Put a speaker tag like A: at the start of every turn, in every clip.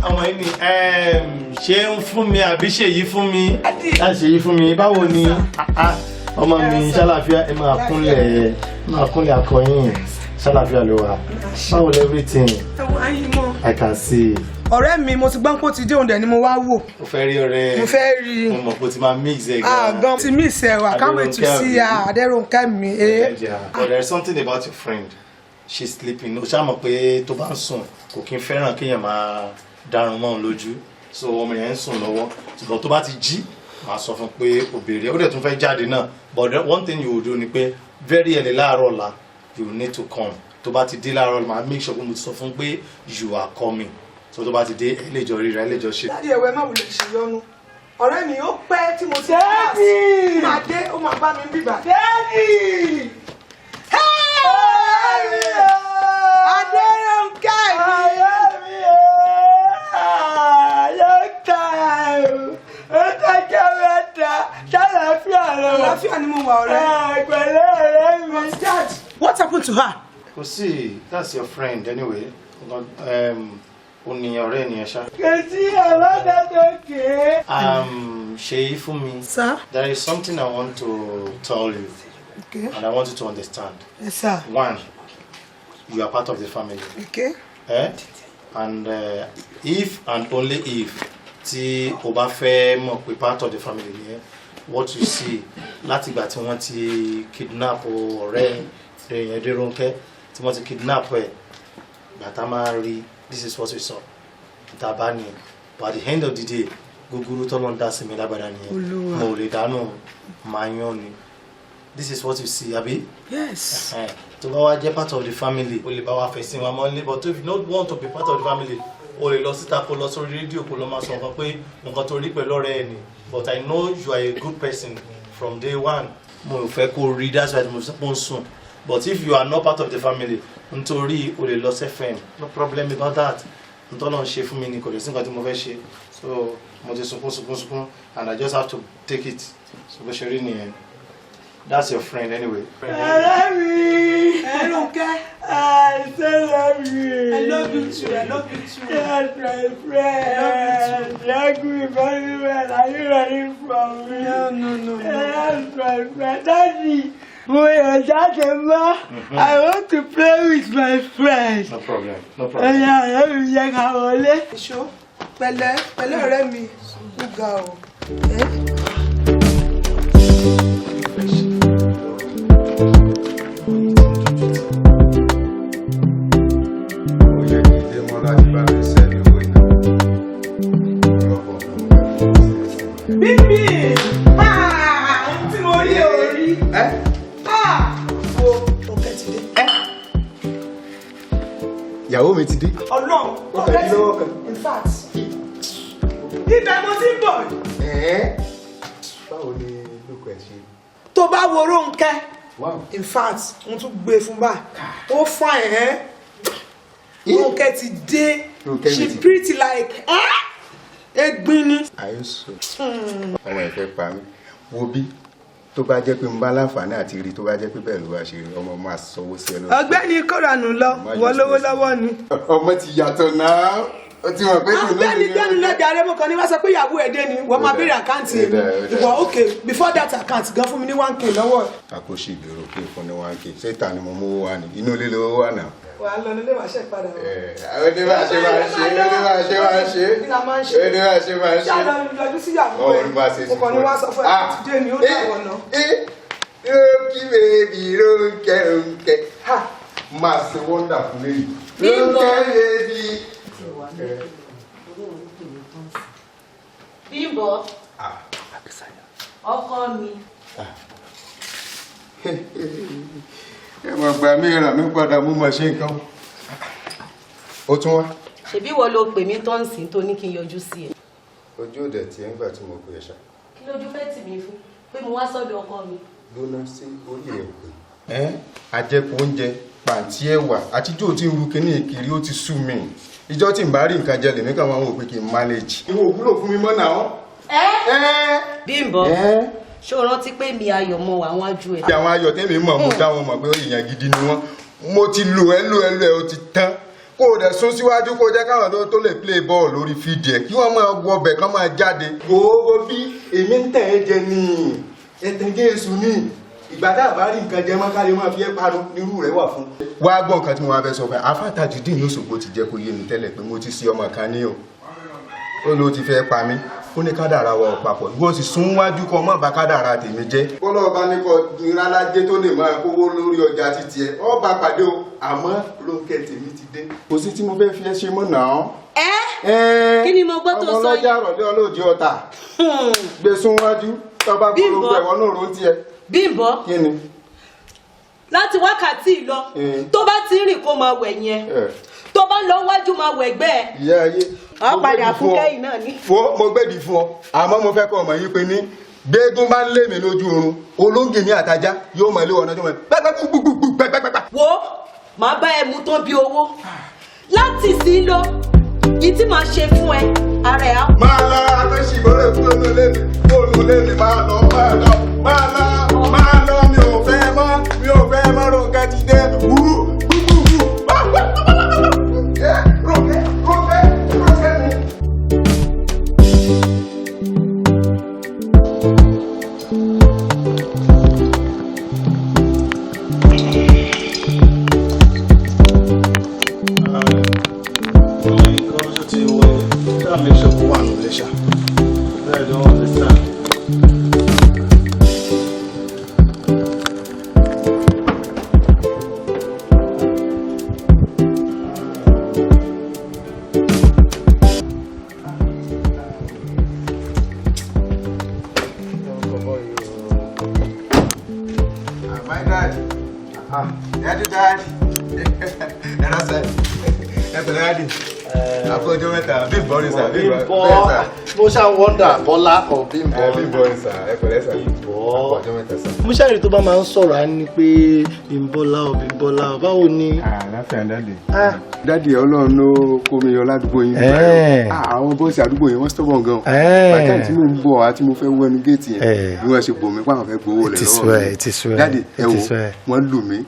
A: Ọmọ yìí ni ṣé ń fún mi àbí ṣèyí fún mi? Láti ṣèyí fún mi, báwo ni? Ah, ah, ọmọ mi, ṣàlàfíà? Ẹ máa kúnlẹ̀, ẹ máa kúnlẹ̀ akọyìn. Ṣàlàfíà ló wà? Báwo lẹ everything?
B: Ẹ̀wọ̀n ayé mọ́.
A: I can see.
B: Ọ̀rẹ́ mi, mo ti gbọ́n pé ó ti dé, òun dẹ̀ ni mo wá wò.
A: O fẹ́ rí ọ̀rẹ́?
B: Mo fẹ́ rí i.
A: Mo mọ̀ pé o ti máa mix ẹ̀.
B: Ah, gan ti miss ẹ wà. Can't wait to see her. Adérónkẹ́ mi. Eh.
A: Yeah. But there is something about your friend. She's sleeping. O ṣáà mọ̀ pé tó bá ń sùn, kò kí ń fẹ́ràn kéèyàn máa dárun mọ́ òun lójú. So ọmọ yẹn ń sùn lọ́wọ́. Ṣùgbọ́n tó bá ti jí, màá sọ fún pé o béèrè. Ó dẹ̀ tún fẹ́ jáde náà. But the one thing you will do ni pé very early láàárọ̀ ọ̀la, you need to come. Tó bá ti dé láàárọ̀ ọ̀la, màá make sure pé mo ti sọ fún pé you are coming. So tó bá ti dé, ẹ lè jọ ríra, ẹ lè jọ ṣe.
B: Daddy, ẹ̀wẹ̀, má wulẹ̀ ṣèyọnu. Ọ̀rẹ́ mi, ó pẹ́ tí mo ti class. Máa dé, ó máa bá mi bíbà.
C: Daddy!
B: Adérónkẹ́ mi.
C: Ọ̀rẹ́ mi o! Long time! Ó tọ́jọ́ mẹ́ta, ṣàlàáfíà lọ.
B: Àlàáfíà ni mo wà, ọ̀rẹ́.
C: Pẹ̀lẹ́, ọ̀rẹ́ mi.
B: Dad, what happened to her?
A: Kò sí, that's your friend anyway. Ó ní ọ̀rẹ́ ènìyàn ṣá.
C: Kò sí àwọn tó ké.
A: Ṣèyí fún mi.
B: Sir?
A: There is something I want to tell you.
B: Okay.
A: And I want you to understand.
B: Yes, sir.
A: One, you are part of the family.
B: Okay.
A: Eh? And if and only if tí o bá fẹ́ mọ̀ pé part of the family ni ẹ́, what you see látìgbà tí wọ́n ti kidnap ọ̀rẹ́ rẹ̀ yẹn, Dérónkẹ́, tí wọ́n ti kidnap ẹ̀, bàtà máa rí, this is what we saw, tá a bá ní. But at the end of the day, gúgúrú tọ́lọ́ ń dá sí mi lágbàdá nìyẹn.
B: Olúwa.
A: Mo ò lè dánú máa yán ni. This is what you see, àbí?
B: Yes.
A: Tó bá wá jẹ́ part of the family, o lè bá wa fẹ̀sìn wa mọ́lé. But if you don't want to be part of the family, o lè lọ síta, kó lọ sórí rédíò, kó lọ máa sọ nǹkan pé nǹkan tó rí pẹ̀lú ọ̀rẹ́ ẹ̀ ni. But I know you are a good person from day one. Mo ò fẹ́ kó rí, that's why mo sọ pé ó ń sùn. But if you are not part of the family, nítorí o lè lọ sẹ́fẹ̀m, no problem about that. Nítorí náà ṣe fún mi ni, kò lè sí nǹkan tí mo fẹ́ ṣe. So mo ti sunkún sunkún sunkún and I just have to take it. So bó ṣe rí nìyẹn. That's your friend anyway.
C: Ọ̀rẹ́ mi.
B: Adérónkẹ́.
C: I so love you.
B: I love you too. I love you too.
C: Yes, my friend. Like me very well. Are you ready for me?
B: No, no, no, no.
C: Yes, my friend. Daddy, mo yàn jáde mọ́. I want to play with my friends.
A: No problem, no problem.
C: Ẹyà ọ̀rẹ́ mi, yẹ ká wọlé.
B: Èso, pẹ̀lẹ́ pẹ̀lẹ́, ọ̀rẹ́ mi, ó ga o. Eh?
D: Ó yẹ kí Démọ́lá ti bá mi send owó iná ọ̀pọ̀lọpọ̀ nǹkan mo fẹ́ fi ṣe sí.
B: Bíbí, ah, tí mo rí o rí. Ah, wo, Ronke ti dé.
D: Ìyàwó mi ti dé.
B: Ọlọ́run,
D: Ó fẹ́
B: Ronke
D: dí lọ́wọ́ kan.
B: In fact, ibẹ̀ mo ti ń bọ̀.
D: Báwo ni lóko ẹ̀ ṣe?
B: Tó bá wo Ronke, in fact, mo tún gbé fún báyìí. Ó fine, ẹ́. Ronke ti dé.
D: Ronke mi
B: She
D: ti dé.
B: pretty like, ẹ́? Egbin ni.
D: Àyùsọ ọmọ ẹ̀ fẹ́ pa mí. Wo bí tó bá jẹ́ pé mo bá láǹfààní àti rí, tó bá jẹ́ pé bẹ́ẹ̀ ló wá ṣe rí, ọmọ máa sanwó sí ẹ lórí.
B: Ọ̀gbẹ́ni, kóranù lọ, wọ́n lówó lọ́wọ́ ni.
D: Ọmọ ti yàtọ̀ náà, ó ti mọ̀ pé kò
B: Ọ̀gbẹ́ni, gbẹ́nu lọ́jà rẹ, mo kàn ní wá sọ pé ìyàwó ẹ̀ dé ni, wọ́n máa béèrè account mi. Ìwọ, ok, before that account gan, fún mi ní 1K lọ́wọ́ ẹ̀.
D: Àkóso ìgbèrò pé fún ní 1K, ṣé ìta ni mo mú wá ní inú ilé lówó wà náà.
B: Wà á lọ nílé, wàá ṣe padà wá.
D: Ó ní bá ṣe máa ṣe, ó ní bá ṣe máa ṣe,
B: Kí la máa ń ṣe?
D: ó ní bá ṣe máa ṣe.
B: Ṣé àlọ́ yọjú síyàwó
D: Ọ̀
B: ẹ̀?
D: ní bá ṣe.
B: Mo kàn ní wá sọ fún ẹ ti dé ni, ó dàwọ̀ náà.
D: Rónkì baby, Rónkẹ́, Rónkẹ́, ha, máa ṣe wọ́ndà fún lẹ́yìn. Rónkẹ́ baby.
E: Bímbọ́, ọkọ mi.
D: Ẹ mọ̀ gbà mí, ràn mí padà, mú mọ̀ ṣe nǹkan. Ó tún wá.
E: Ṣebí wo ló pè mí tó ń sìn tó ní kí n yọjú sí ẹ?
D: Ojú òde tí ẹ ń gbà tí mo pè é ṣá.
E: Kí lójú fẹ́ tì mí fún pé mo wá sọ́dọ̀ ọkọ mi?
D: Lóná sí orí ẹ̀ òpè. Ẹ́ àjẹkù oúnjẹ, pàǹtí ẹ̀wà àtijọ́ tí ń ru kínní ìkiri, ó ti sú mi. Ìjọ tí n bá rí nǹkan jẹ, lèmi kàn máa ń wò pé kí n manage. Ìwọ òwúlò fún mi mọ́ náà.
E: Ẹ Bímbọ́,
D: Ẹ́.
E: ṣé o rántí pé mi ayọ̀ mọ wà wájú ẹ?
D: Àwọn ayọ̀ tẹ́mi mọ̀, mo dá wọn mọ̀ pé èèyàn gidi ni wọ́n. Mo ti lò ẹ́, lò ẹ́, lò ẹ́, ó ti tán. Kó o dẹ̀ sún síwájú, kó o jẹ́ káwọn tó lè play ball lórí field ẹ̀, kí wọ́n máa wọbẹ̀, kán máa jáde. Gbogbo bí èmi ń tẹ̀ ẹ́ jẹ ní ẹ̀tẹ̀jẹ́ èṣù ní ìgbà tá a bá rí nǹkan jẹ mọ́, ká lè máa fi ẹ́ parun nírú rẹ̀ wà fún. Wá gbọ́ nǹkan tí mo wá fẹ́ sọ fún ẹ. Àfáà Tajudeen lóṣogbo ti jẹ́ kó yé mi tẹ́lẹ̀ pé mo ti sí ọmọ kan ní o, ó ló ti fẹ́ pa mí. Ó ní kádàrá wa ò papọ̀, ìwọ sì sún wájú kọ́ mọ́ bá kádàrá tèmi jẹ́. Kọ́lọ́ ọba ní kọ́ ìrànlájẹ́ tó lè máa kówó lórí ọjà títí ẹ ọba pàdé o, àmọ́ Rónkẹ́ tèmi ti dé. Kò sí tí mo fẹ́ fi ẹ́ ṣe mọ́ náà.
E: Ẹ kí ni mo gbọ́ tó
D: ọmọ
E: sọ
D: ọlọ́jà
E: yìí?
D: rọ̀lẹ́ ọlọ́ọ̀jì ọ̀tà gbé sún wájú tọba
E: Bímbọ́.
D: gbólógbó ẹ̀wọ̀n náà ló ń tiẹ̀.
E: Bímbọ́.
D: Kí ni?
E: Láti wákàtí ìlọ, tó bá ti ń rìn, kó máa wẹ̀ yẹn, tó bá ń lọ wájú, máa wẹ̀ gbẹ́ ẹ.
D: Ìyá ayé.
E: Ọ
D: Mo
E: padà
D: gbèdì
E: fún
D: fún ọ.
E: kẹ́yìn náà ní.
D: Fún mo gbèdì fún ọ, àmọ́ mo fẹ́ kọ́ ọmọ yìí pé ní gbẹ́gun bá ń lé mi lójú oorun, olóńgì ní àtajá yóò mọ̀ ilé ọ̀nà tó mọ̀ gbẹ́gbẹ́gbẹ́gbẹ́gbẹ́gbẹ́gbẹ́.
E: Wo, màá bá ẹ mú tán bí owó láti sí lọ yìí tí màá ṣe fún ẹ, ara ẹ á.
D: Máa lọ, akọ́ṣì ìgbọ́rẹ̀ kúrò ní ilé mi, kúrò ní ilé mi, máa lọ, máa lọ, máa lọ, máa lọ, mi ò fẹ́ mọ́, mi ò fẹ́ mọ́. Rónkẹ́ ti dé wú gbúgbúgbú. Rónkẹ́, Rónkẹ́, Rónkẹ́ mi.
A: Ọmọ yìí kan ṣó ti wọlé? Ṣáà make sure kó wà nílé ṣá. I don't understand.
D: My dad. Ah, daddy, dad. Ẹ rà sir. Ẹ pẹ̀lẹ́ daddy. Àkó ọjọ́ mẹ́ta, bí bọ́ ni sir, bí bọ́. Bẹ́ẹ̀ sir.
A: Mo ṣáà wonder, Bọ́lá or Bímbọ́.
D: Ẹ bí bọ́ ni sir, ẹ pẹ̀lẹ́ sir.
A: Bímbọ́.
D: Àkó ọjọ́ mẹ́ta sir.
A: Mo ṣàrí tó bá máa ń sọ̀rọ̀, á ní pé Bímbọ́lá o, Bímbọ́lá o, báwo ni?
D: Àlàáfíà daddy. Daddy, Ọlọ́run ló kó mi yọ ládùúgbò yín. Ah, àwọn boys àdúgbò yẹn wọ́n stubborn gan. Bàtà tí mò ń bọ̀ àti mo fẹ́ wọnú géètì yẹn, bí wọ́n ṣe bò mí pàwọn fẹ́ gbowó rẹ̀
A: It is
D: lọ́wọ́
A: well,
D: mi.
A: it is well,
D: Daddy, ẹ
A: it
D: wo,
A: is well.
D: wọ́n lù mí.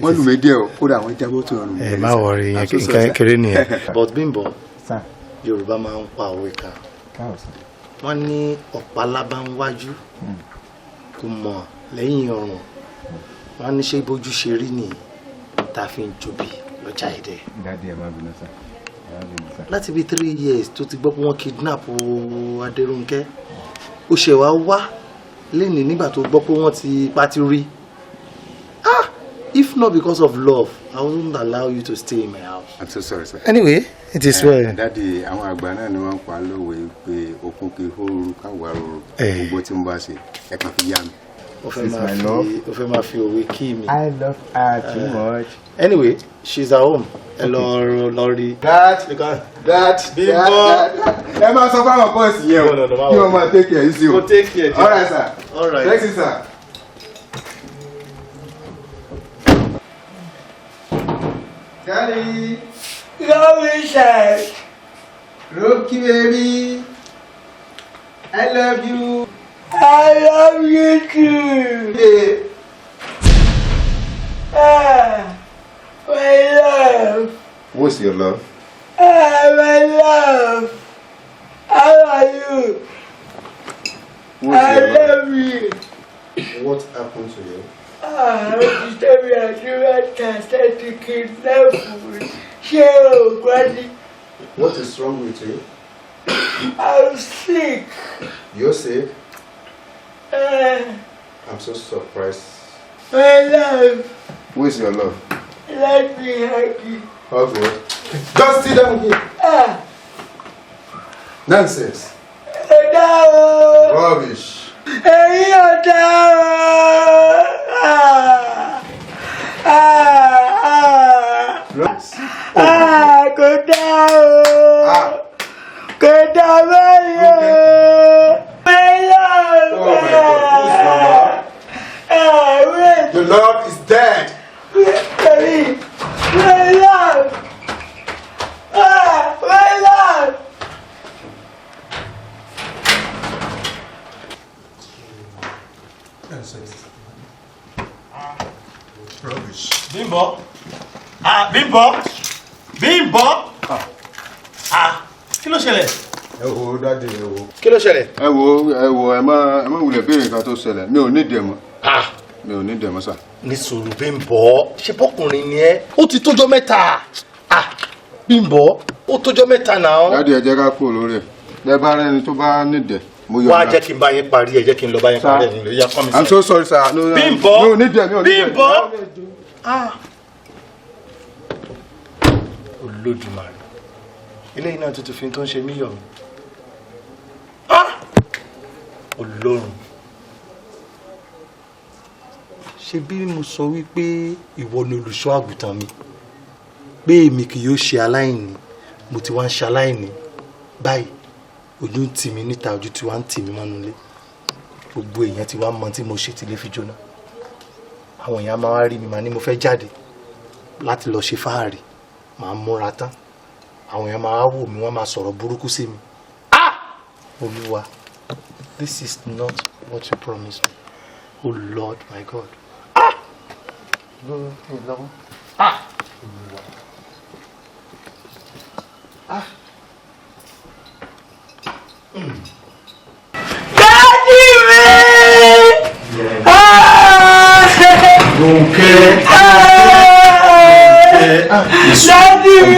D: Wọ́n lù mí díẹ̀ o, kódà wọ́n jábọ́ tó ọrùn mi.
A: Ẹ má worry,
D: I'm so
A: nǹkan
D: sorry, sir.
A: kékeré nìyẹn. But Bímbọ́,
D: Sir.
A: Yorùbá máa ń pa òwe kan.
D: Káàbọ̀ sir.
A: Wọ́n ní ọ̀pálábá ń wájú, kò mọ̀ lẹ́yìn ọrùn. Wọ́n ní ṣé bójú ṣe rí nìyí tá a fi ń jobi lọ́jà ẹ̀dẹ̀.
D: Daddy, ẹ má bínú sir. Ẹ má bínú sir.
A: Láti bíi 3 years tó ti gbọ́ pé wọ́n kidnap Adérónkẹ́, ó ṣe wá wá lẹ́nìí nígbà tó gbọ́ pé wọ́n ti pa ti rí. Ah, if not because of love, I wouldn't allow you to stay in my house.
D: I'm so sorry, sir.
A: Anyway, it is well.
D: Daddy, àwọn àgbà náà ni wọ́n ń pa lówe pé okun kì í hóoru káwa roro. Gbogbo tí mo bá ṣe, ẹ kàn fi yá mi.
A: Ó fẹ́
D: This is
A: máa
D: my
A: fi
D: love.
A: Ó fẹ́ máa fi òwe kí mi.
D: I love her too much.
A: Anyway, she's at home. Ẹ lọ lọ rí.
D: Dad, dad,
A: Bímbọ́.
D: dad, dad. Ẹ máa sọ fáwọn boys yẹn o.
A: No, no, no, má
D: Kí wọ́n
A: worry.
D: máa take care easy o.
A: Go take care,
D: All right, sir.
A: All right.
D: Thank you, sir. Daddy,
C: Love you, sir.
D: Rocky baby, I love you.
C: I love you too.
D: Yeah.
C: Ah, my love.
D: What's your love?
C: Ah, my love. How are you?
D: What's
C: I
D: your love?
C: love you.
D: What happened to you?
C: Ah, ó ti tẹ́mi àdúrà tà sẹ́ẹ̀tì kidnap mi. Ṣé o gbọ́ ni?
D: What is wrong with you?
C: I'm sick.
D: You're sick.
C: Ah,
D: I'm so surprised.
C: my love,
D: Who is your love?
C: let me hug you.
D: Hug what? Just sit down here.
C: Ah,
D: Nonsense.
C: ọ̀dà o.
D: Rubbish.
C: Èyí ọ̀dà o. Ah, ah, ah.
D: Rubbish.
C: Ah, kò dá o.
D: Ah.
C: Kò dá báyìí o. My love.
D: Oh my God. Who's your love?
C: Ah, wait.
D: Your love is dead.
C: Wait, my love. Ah, my love.
D: Nonsense. Rubbish.
A: Bímbọ́. Ah, Bímbọ́. Bímbọ́! Ah, kí ló ṣẹlẹ̀?
D: Ẹ wo, daddy, ẹ wo.
A: Kí ló ṣẹlẹ̀?
D: Ẹ wo, ẹ wo, ẹ má wulẹ̀ béèrè nǹkan tó ṣẹlẹ̀. Mi ò ní ìdẹ̀ mọ́. Mi ò ní ìdẹ̀ mọ́, sir.
A: Ní sùúrù, Bímbọ́, ṣe bọ́kùnrin ni ẹ́? Ó ti tójọ́ mẹ́ta. Ah, Bímbọ́, ó tójọ́ mẹ́ta náà.
D: Daddy, ẹ jẹ́ ká kúrò lórí ẹ̀. Bẹ́ẹ̀ bá rẹ́ni tó bá nídẹ̀, mo yọ̀.
A: Wá, jẹ́ kí n bá yín parí ẹ̀, jẹ́ kí n lọ bá yín parí ẹ̀ nílé. Yá, kọ́ mi.
D: I'm so sorry, sir. No, no,
A: Bímbọ́!
D: mi ò ní ìdẹ̀, mi ò ní ìdẹ̀.
A: Bímbọ́! Ah! Olódùmarè, eléyìí náà tuntun fi tó ń ṣe mí yọ̀ mí. Ah! Ọlọ́run, ṣe bí mo sọ wípé ìwọ ni olùṣọ́ àgùntàn mi, pé èmi kì yóò ṣe aláìní. Mo ti wá ń ṣe aláìní báyìí. Ojú ń tì mí níta, ojú ti wá ń tì mí mọ́nú ilé. Gbogbo èèyàn ti wá mọ tí mo ṣe tí lè fi jóná. Àwọn èèyàn máa wá rí mi, màá ní mo fẹ́ jáde láti lọ ṣe fáàrí, màá múra tán, àwọn èèyàn máa wá wò mí, wọ́n máa sọ̀rọ̀ burúkú sí mi. Ah! Olúwa, this is not what you promised me. Oh Lord my God, ah! Ah! Olúwa, ah!
C: Daddy mi!
A: Ronke.
C: Daddy mi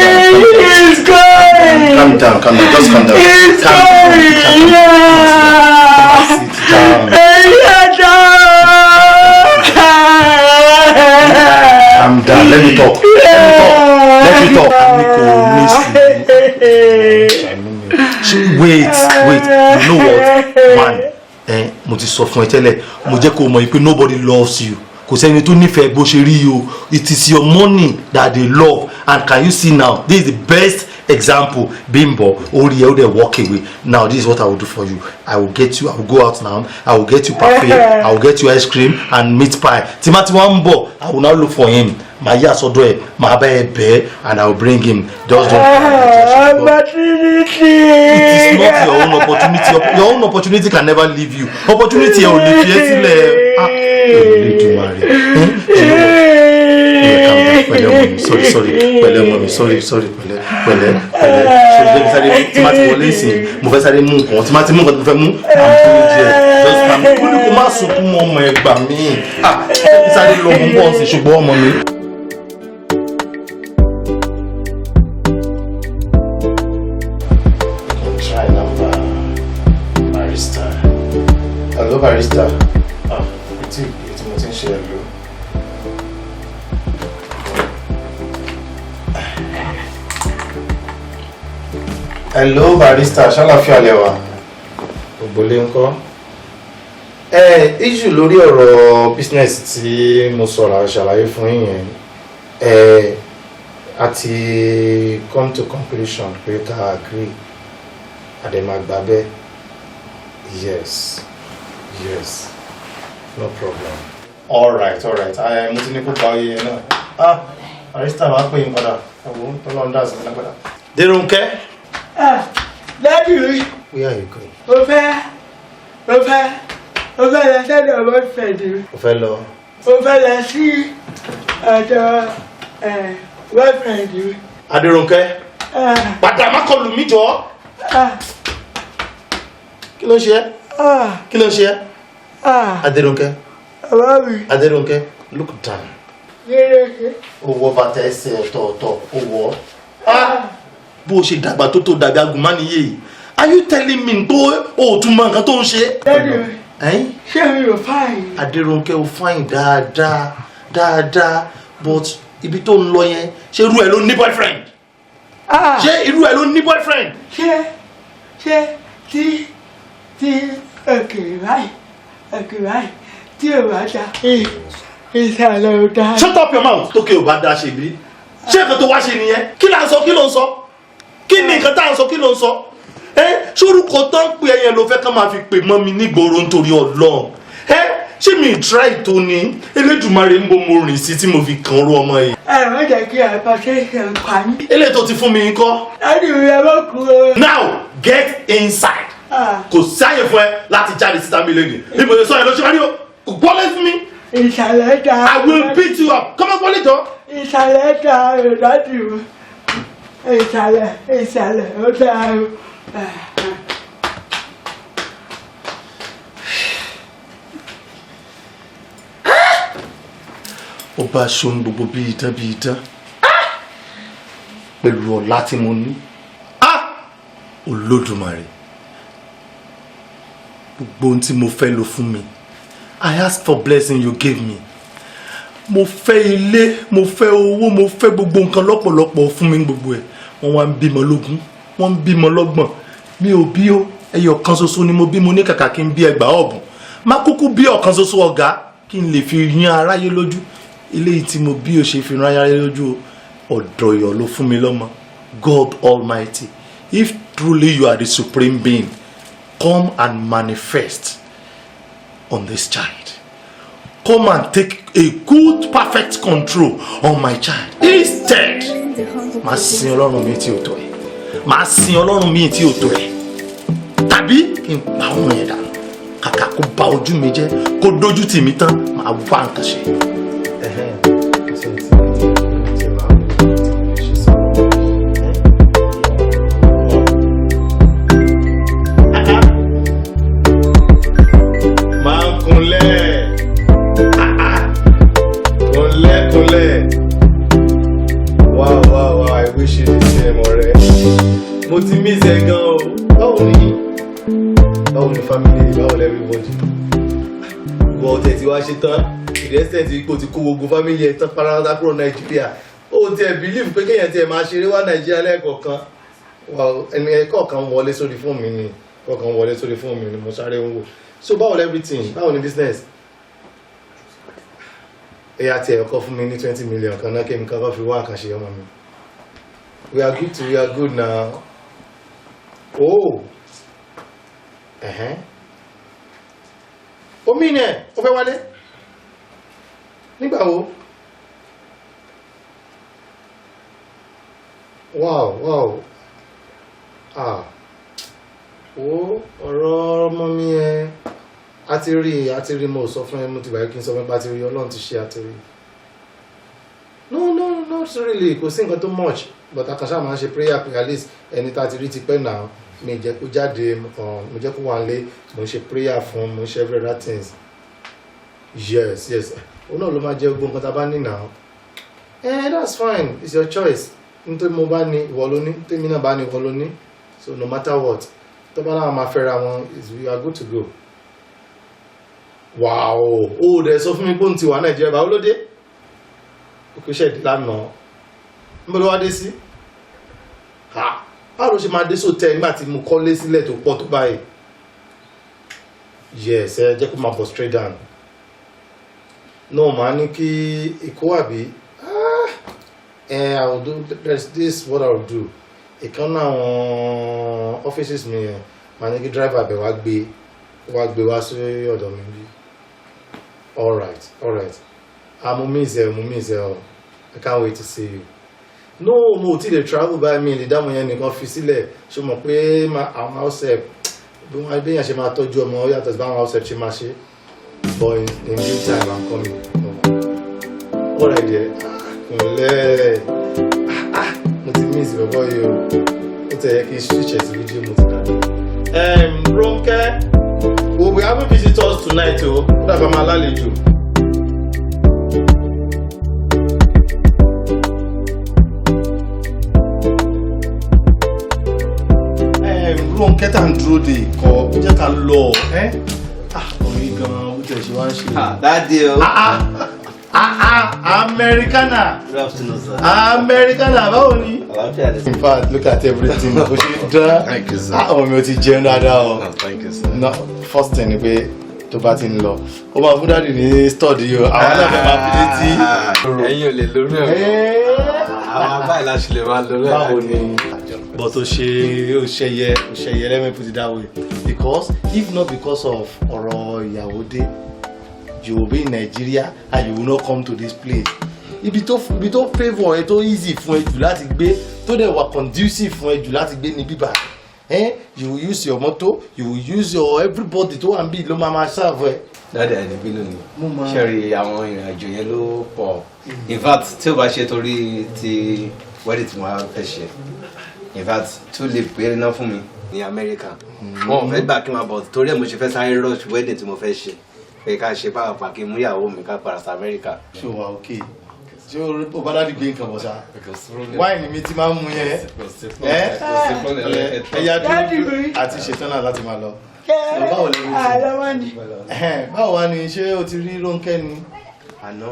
C: is going!
A: Calm down, calm down, just calm down.
C: It's
A: Calm down,
C: going!
A: calm down.
C: Yeah!
A: Sit down.
C: Yeah, down!
A: Calm down. Let me talk. Let me talk. Let me talk. Ní kò ní sùúrù. Wait, wait. You know what? One, mo ti sọ fún ẹ tẹ́lẹ̀, mo jẹ́ kó o mọ̀ pé nobody loves you. Kò sẹ́ni tó nífẹ̀ẹ́ bó ṣe rí o. It is your money that they love, and can you see now? This is the best example. Bímbọ́, orí ẹ ó dẹ̀ walk away. Now, this is what I will do for you. I will get you, I will go out now, I will get you parfait, I will get you ice cream and meat pie. Tí má ti wá ń bọ̀, I will now look for him. Màá yà sọ́dọ̀ ẹ̀, màá bá ẹ bẹ́ẹ̀, and I will bring him. Just don't.
C: Opportunity!
A: It is not your own opportunity. Your own opportunity can never leave you. Opportunity ẹ ò lè fi ẹ́ sílẹ̀. Ah, Olódùmarè. Eh, you know what? Yeah, calm down. Pẹ̀lẹ́ ọmọ mi, sorry, sorry. Pẹ̀lẹ́ ọmọ mi, sorry, sorry. Pẹ̀lẹ́, pẹ̀lẹ́, pẹ̀lẹ́. So jẹ́ kí sáré tí má ti wọlé ìsìn, mo fẹ́ sáré mú nǹkan. Tí má ti mú nǹkan tí mo fẹ́ mú, I'm doing there. Just calm down. Ó ní kó má sunkún mọ́, ọmọ, ẹ gbà mí. Ah, jẹ́ kí sáré lọ, mo ń bọ̀ sí, ṣùgbọ́n ọmọ mi. Try number barrister. Hello, barrister. Ah, etí tí mo ti ń ṣe hello. Hello, barrister, ṣàlàfíà lẹ́wà. Ògbólé ńkọ́? Ẹ issue lórí ọ̀rọ̀ business tí mo sọ̀rọ̀ ṣàlàyé fún yín yẹn. Ẹ a ti come to conclusion pé ká agree, a dẹ̀ máa gbà bẹ́ẹ̀. Yes, no problem. All right, all right. Ẹ mo ti ní kó pa oyè náà. Ah, barrister, máa pè yín padà. Ẹ wo tọ́lọ́ ń dà sí mi lágbàdà. Dérónkẹ́.
C: Ah, Daddy mi,
A: Where are you going?
C: mo fẹ́ lọ sọ́dọ̀ boyfriend mi.
A: O fẹ́ lọ.
C: Mo fẹ́ lọ sí ọ̀dọ̀ boyfriend mi.
A: Adérónkẹ́.
C: Ah,
A: Padà, má kọlù mí jọ.
C: ah,
A: Kí ló ń ṣe ẹ́?
C: Ah,
A: Kí ló ń ṣe ẹ́?
C: Ah,
A: Adérónkẹ́.
C: Bàbá mi,
A: Adérónkẹ́, look down.
C: Kí ló ṣe?
A: Ó wọ bàtà ẹsẹ̀ ọ̀tọ̀ọ̀tọ̀, ó wọ̀ ọ́. Bó o ṣe dàgbà tó tó dàbí agùnmánìyé yìí, are you telling me pé o ò tún mọ nǹkan tó ń ṣe?
C: Daddy mi,
A: Ẹ́n?
C: ṣé mi ò fine?
A: Adérónkẹ́, o fine dáadáa dáadáa, but ibi tó ń lọ yẹn, ṣé irú ẹ ló ní boyfriend?
C: Ah,
A: Ṣé irú ẹ ló ní boyfriend?
C: Ṣé tí òkè báyìí tí ò bá da ìsàlẹ̀ ò da.
A: Shut up your mouth. Tókè ò bá dá ṣe bí, ṣé nǹkan tó wá ṣe nìyẹn? Kí là ń sọ? Kí ló ń sọ? Kí ni nǹkan tá à ń sọ? Kí ló ń sọ? Ẹ sórúkọ tó ń pè ẹyẹn ló fẹ́ ká máa fi pè mọ́ mi nígboro nítorí Ọlọ́run? Ẹ ṣé mi try tó ní Elédùmarè ń bo mo rìn sí tí mo fi kàn rú ọmọ yìí?
C: Ẹ má jẹ́ kí hypertension pa mí.
A: Eléyìí tó ti fún mi ńkọ́?
C: Daddy mi, ẹ má kú o.
A: Now get inside.
C: Ah,
A: Kò sáyè fún ẹ láti jáde síta mi lẹ́nu bí mo ṣe sọ yẹn ló ṣe wá ní o. Wọlé fún mi.
C: Ìsàlẹ̀ da.
A: I will beat you up. Come on, wọlé jọ.
C: Ìsàlẹ̀ da ò, daddy mi. Ìsàlẹ̀ ìsàlẹ̀ ó dáa o.
A: Ó bá ṣohun gbogbo bí idán bí idán pẹ̀lú ọlá tí mo ní. Olódùmarè, gbogbo ohun tí mo fẹ́ ló fún mi. I ask for blessing, you gave me. Mo fẹ́ ilé, mo fẹ́ owó, mo fẹ́ gbogbo nǹkan lọ́pọ̀lọpọ̀, fún mi gbogbo ẹ̀. Wọ́n wá ń bímọ lógún, wọ́n ń bímọ lọ́gbọ̀n, mi ò bí ó. Ẹyọ kan ṣoṣo ni mo bí. Mo ní kàkà kí n bí ẹgbàá ọ̀bùn, má kúkú bí ọ̀kan ṣoṣo ọ̀gá kí n lè fi yan aráyé lójú. Eléyìí tí mo bí ò ṣe fi ran aráyé lójú o. Ọ̀dọ̀ ìyọ̀ ló fún mi lọ́mọ. God Almighty, if truly you are the supreme being, come and manifest on this child. Come and take a good perfect control on my child. Instead, màá sin ọlọ́run mi tí ò tó ẹ̀, màá sin ọlọ́run mi tí ò tó ẹ̀, tàbí kí n pa ọmọ yẹn dànù. Kàkà kó bà ojú mi jẹ́, kó dójú tì mí tán, màá wá nǹkan ṣe. Máa ń kunlẹ̀ kunlẹ̀ kunlẹ̀. Wow, I wish you the same, ọ̀rẹ́. Mo ti miss ẹ gan o. Báwo ni, báwo ni family, báwo ni everybody? Ìwọ ọ̀tẹ̀ tí wàá ṣe tán, ìrẹsẹ̀ tí kò ti kó gbogbo family ẹ̀ tán pátápátá kúrò Nàìjíríà. Ó tiẹ̀ believe pé kéèyàn tiẹ̀ máa ṣeré wá Nàìjíríà lẹ́ẹ̀kọ̀ọ̀kan. Ẹni kọ̀ọ̀kan wọlé sórí fóònù mi ni, kọ̀ọ̀kan wọlé sórí fóònù mi ni mo sáré ń wò. So báwo ni everything? Báwo ni business? Ẹ̀yà tiẹ̀ ọkọ fún mi ní 20 million kan náà, kémi kankan fi wá àkànṣe ọmọ mi. We are good to, we are good now. Oh, ẹ̀hẹ́n, omi ni ẹ̀ ó fẹ́ wálé nígbà wo? Wow, ah, wo ọ̀rọ̀ ọmọ mi ẹ, a ti rí, a ti rí. Mo sọ fún ẹ, mo ti gbà kí n sọ fún ẹ pé a ti rí. Ọlọ́run ti ṣe, a ti rí. No, not really, kò sí nǹkan tó much, but akànṣá máa ń ṣe prayer pé at least ẹni tá a ti rí ti pẹ́ náà. Mi jẹ́ kó jáde, mo kàn mo jẹ́ kó wà nílé, mo ń ṣe prayer fún, mo ń ṣe every other things. Yes, òun náà ló máa jẹ́ gbogbo nǹkan tá a bá ní náà. Eh, that's fine, it's your choice. Nítorí mo bá ní, ìwọ ló ní, tèmi náà bá ní, ìwọ ló ní. So no matter what, tó bá láwọn máa fẹ́ra wọn, we are good to go. Wow, ó dẹ̀ sọ fún mi pé òun ti wà Nàìjíríà. Báwo ló dé? Ó kì í ṣe ìdí lánàá. Níbo ló wá dé sí? Ha, báwo ló ṣe máa dé sóòtẹ́ nígbà tí mo kọ́lé sílẹ̀ tó pọ̀ tó báyìí? Yes, ẹ jẹ́ kó máa bọ̀ straight down. No, màá ní kí ikú àbí. Ah, eh, I will do, there's this what I will do. Ìkan náà àwọn offices mi yẹn, màá ní kí driver bẹ̀ wá gbé wá sí ọ̀dọ̀ mi bí. All right, ah, mo miss ẹ, mo miss ẹ o. I can't wait to see you. No, mo ò tí lè travel by mi lè dáhùn yẹn nìkan fi sílẹ̀. Ṣe mọ̀ pé àwọn house help, bí wọ́n bí èèyàn ṣe máa tọ́jú ọmọ ó yàtọ̀ sí báwọn house help ṣe máa ṣe. But in due time, I'm coming. All right there. Kúnlẹ̀, ah, mo ti miss bọ̀bọ̀ yìí o. Ó tẹ̀ yẹ kí n switch ẹ̀ sí fídíò, mo ti dàgbé. Ronke, we will be having visitors tonight o. Ó dàgbà máa lálejò. Ronke tá ń dúró de ìkọ́, ó jẹ́ ká lọ ẹ́. Ah, orí gan-an, ó tẹ̀ ṣe wá ń ṣe.
F: Daddy o.
A: Ah ah ah, Americana.
F: Good afternoon, sir.
A: Americana, báwo ni?
F: Àlàáfíà ni.
A: In fact, look at everything. Bó ṣe dán.
F: Thank you, sir.
A: Ah, ọmọ mi ò ti jẹun dáadáa o.
F: Oh, thank you, sir.
A: No, first thing ni pé tó bá ti ń lọ, ó máa fún daddy ní stud yìí o. Àwọn náà fẹ́ máa fi létí.
F: Ẹ̀yin ò lè lórí ẹ̀. Àwọn abáyé la ṣe lè máa lórí ẹ̀.
A: Báwo ni? But ó ṣẹyẹ, let me put it that way, because if not because of ọ̀rọ̀ ìyàwó dé, you will be in Nigeria and you will not come to this place. Ibi tó favour ẹ, tó easy fún ẹ jù láti gbé, tó dẹ̀ wà conducive fún ẹ jù láti gbé ní bíbá eh. You will use your motor, you will use your everybody tó wà níbí ló máa máa serve ẹ.
F: Daddy, ẹni bínú ni.
A: Mo máa-
F: Ṣẹ́rí àwọn ìrìn àjò yẹn ló pọ̀. In fact, tí o bá ṣe torí ti Wedding tí mo wá fẹ́ ṣe. In fact, 2 leave péré náà fún mi ní Amẹ́ríkà. Wọn ò fẹ́ gbà kí n máa bọ̀, torí ẹ̀ mo ṣe fẹ́ sáré rush wedding tí mo fẹ́ ṣe. Pé ká ṣe pàápàá, kí n mú ìyàwó mi, ká padà sí Amẹ́ríkà.
A: Ṣé o wà òkè? Ṣé o bá daddy gbé nǹkan bọ̀ ṣá? Wáìnì mi ti máa ń mu yẹn. Ẹ ẹyà dúró àti ṣetán náà láti máa lọ. Báwo lè rí
C: Àlọ́mọ́ni.
A: Báwo wá ni? Ṣé o ti rí Rónkẹ́ ni?
F: Àná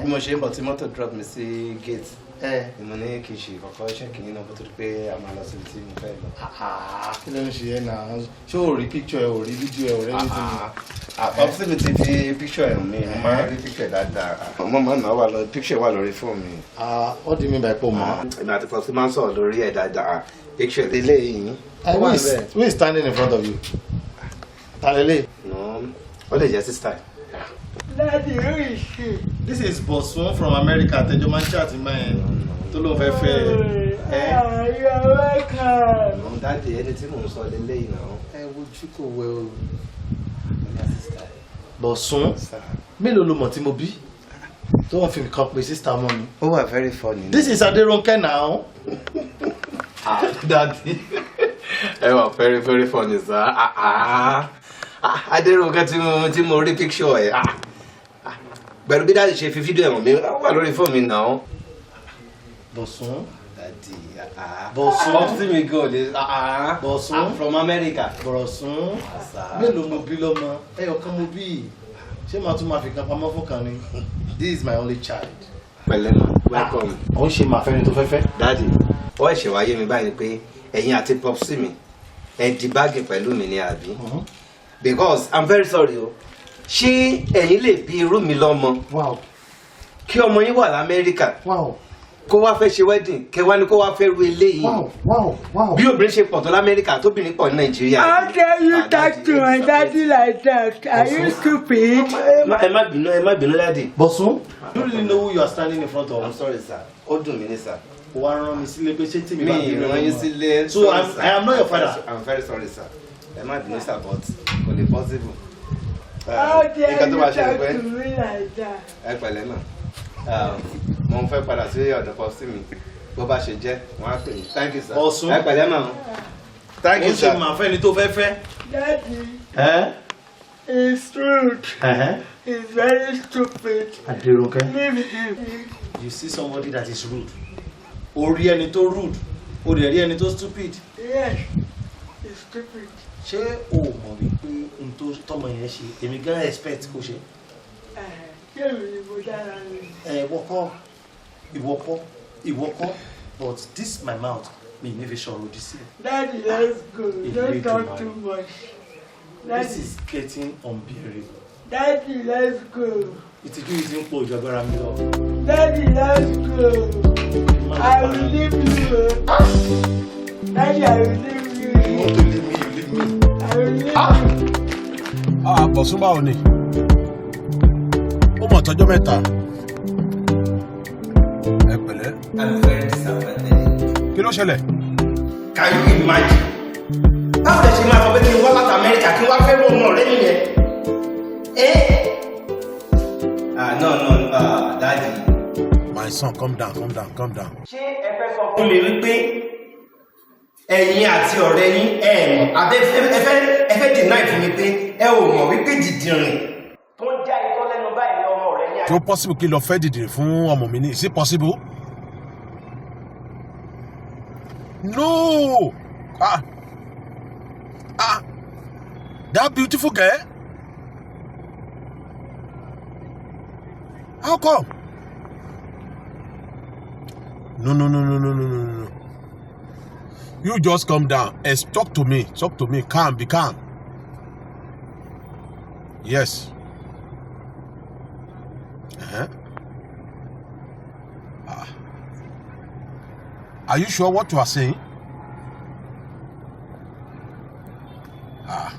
F: bí mo ṣe ń bọ̀ tí mọ́tò drop mi sí gate, mo ní kí n ṣe kọ́kọ́ ṣe kìíní náà kó tó di pé a máa lọ síbi tí mo fẹ́ lọ.
A: Kí ló ń ṣe ẹ́ náà? Ṣé o rí picture ẹ, o rí fídíò ẹ, o rí anything?
F: Àpapọ̀ mi ti fi picture ẹ̀ mi, mo máa ń rí picture dáadáa. Mo máa ń náà wà lọ, picture wà lórí fóònù mi.
A: What do you mean by pò mọ́?
F: Èmi àti Popsi máa ń sọ̀rọ̀ lórí ẹ̀ dáadáa. Picture eléyìí.
A: Who is standing in front of you? Ta lélẹ̀?
F: No, ó lè jẹ́ sister.
C: Daddy, who is she?
A: This is Bosun from America. Tẹjọ máa ń chat máa yẹn tó lóun fẹ́ fẹ́ ẹ.
C: Ah, you are welcome.
F: No, daddy, ẹni tí mò ń sọ lélẹ́yìí náà.
A: Ẹ wojú kò wẹ o. Bọ̀sún, mélòó ló mọ̀ tí mo bí tó wọ́n fi nǹkan pe sister mọ́ mi?
F: Ó wà very funny.
A: This is Adérónkẹ́ now.
F: Ah, daddy, ẹ wà very very funny, sir. Ah, ah. Ah, Adérónkẹ́ tí mo rí picture ẹ̀. Ah, ah. Pẹ̀lú bí daddy ṣe fi fídíò ẹ̀ hàn mí, ó wà lórí fóònù mi náà.
A: Bọ̀sún.
F: Daddy, ah.
A: Bọ̀sún.
F: Popsi mi gan lè, ah.
A: Bọ̀sún.
F: I'm from America.
A: Bọ̀sún. Mélòó mo bí lọ́mọ? Ẹyọ kan mo bí. Ṣé màá tún máa fi kan pamọ́ fún kan ni? This is my only child.
F: Pẹ̀lẹ́ ma, welcome.
A: Ó ń ṣe màá fẹ́ni tó fẹ́ fẹ́.
F: Daddy, ó ẹ̀ṣẹ̀ wáyé mi báyìí pé ẹ̀yin àti Popsi mi ẹ̀ di báàgì pẹ̀lú mi ní, àbí? Because I'm very sorry o. Ṣé ẹ̀yin lè bí irú mi lọ́mọ? Kí ọmọ yín wà l'Amẹ́ríkà. Kó wá fẹ́ ṣe wedding, kẹ wá ní kó wá fẹ́ ru eléyìí. Bí obìnrin ṣe pọ̀ tó l'Amẹ́ríkà, tóbìnrin pọ̀ ní Nàìjíríà.
C: How dare you talk to my daddy like that? Are you stupid?
F: Ẹ má bínú, ẹ má bínú, daddy.
A: Bọ̀sún, you really know who you are standing in front of?
F: I'm sorry, sir. Ó dùn mí ní, sir.
A: Ó wá rán mi sílé pé ṣé tí mi bá
F: Mi
A: bí
F: ràn yín sílé.
A: So I am not your father.
F: I'm very sorry, sir. Ẹ má bínú, sir, but kò lè possible.
C: How dare
F: Nǹkan tó
C: you
F: bá ṣẹlẹ̀
C: talk
F: pé
C: to me like that?
F: ẹ pẹ̀lẹ́ náà, mo ń fẹ́ padà sí ọ̀dọ̀ Popsi mi. Bó bá ṣe jẹ́, wọ́n á pè mí. Thank you, sir.
A: Bọ̀sún.
F: Ẹ pẹ̀lẹ́ náà. Thank you,
A: Ó
F: sir.
A: ṣe màá fẹ́ni tó fẹ́ fẹ́.
C: Daddy,
A: Ẹ́
C: he's rude.
A: Ẹ̀hẹ́.
C: He's very stupid.
A: Adérónkẹ́.
C: Leave him.
A: You see somebody that is rude. O rí ẹni tó rude. O dẹ̀ rí ẹni tó stupid.
C: Yes, he's stupid.
A: Ṣé o mọ̀ wípé n tó tọmọ yẹn ṣe, èmi gan expect kó ṣe?
C: Ṣé èmi ni mo dára mi?
A: Ẹ ìwọ kọ́, ìwọ kọ́, ìwọ kọ́, but this my mouth, mi ní fi sọ̀rọ̀ òdì sí ẹ.
C: Daddy, let's go. Don't talk too much.
A: This
C: Daddy,
A: is getting unbearable.
C: Daddy, let's go.
A: Ìtìjú yìí ti ń pọ̀ ju agbára mi lọ.
C: Daddy, let's go. I will leave you. Daddy, I will leave you.
A: You want to leave me, you leave me.
C: I will leave you.
G: Ah, Bọ̀sún, báwo ni? Ó mọ̀ tọ́jọ́ mẹ́ta. Ẹ pẹ̀lẹ́.
F: I'm very disappointed.
G: Kí ló ṣẹlẹ̀?
F: Can you imagine? Báwo lẹ ṣe máa sọ pé kí n wá láti Amẹ́ríkà, kí n wá fẹ́ rú ọmọ rẹ nìyẹn? Eh? Ah, no, no, ah, daddy.
G: My son, calm down, calm down, calm down.
F: Ṣé ẹ fẹ́ sọ fún mi wípé ẹ̀yin àti ọ̀rẹ́ yín ẹ mọ̀, àbẹ́ ẹ fẹ́ deny fún mi pé ẹ ò mọ̀ wípé dìdìrìn tó ń já ikọ́ lẹ́nu báyìí ní ọmọ rẹ ní
G: Ṣé ó possible kí n lọ fẹ́ dìdìrín fún ọmọ mi ní? Is it possible? No! Ah! Ah! That beautiful girl? How come? No, no, no, no, no, no, no, no. You just calm down and talk to me. Talk to me. Calm, be calm. Yes. Uh-huh. Ah. Are you sure what you are saying? Ah.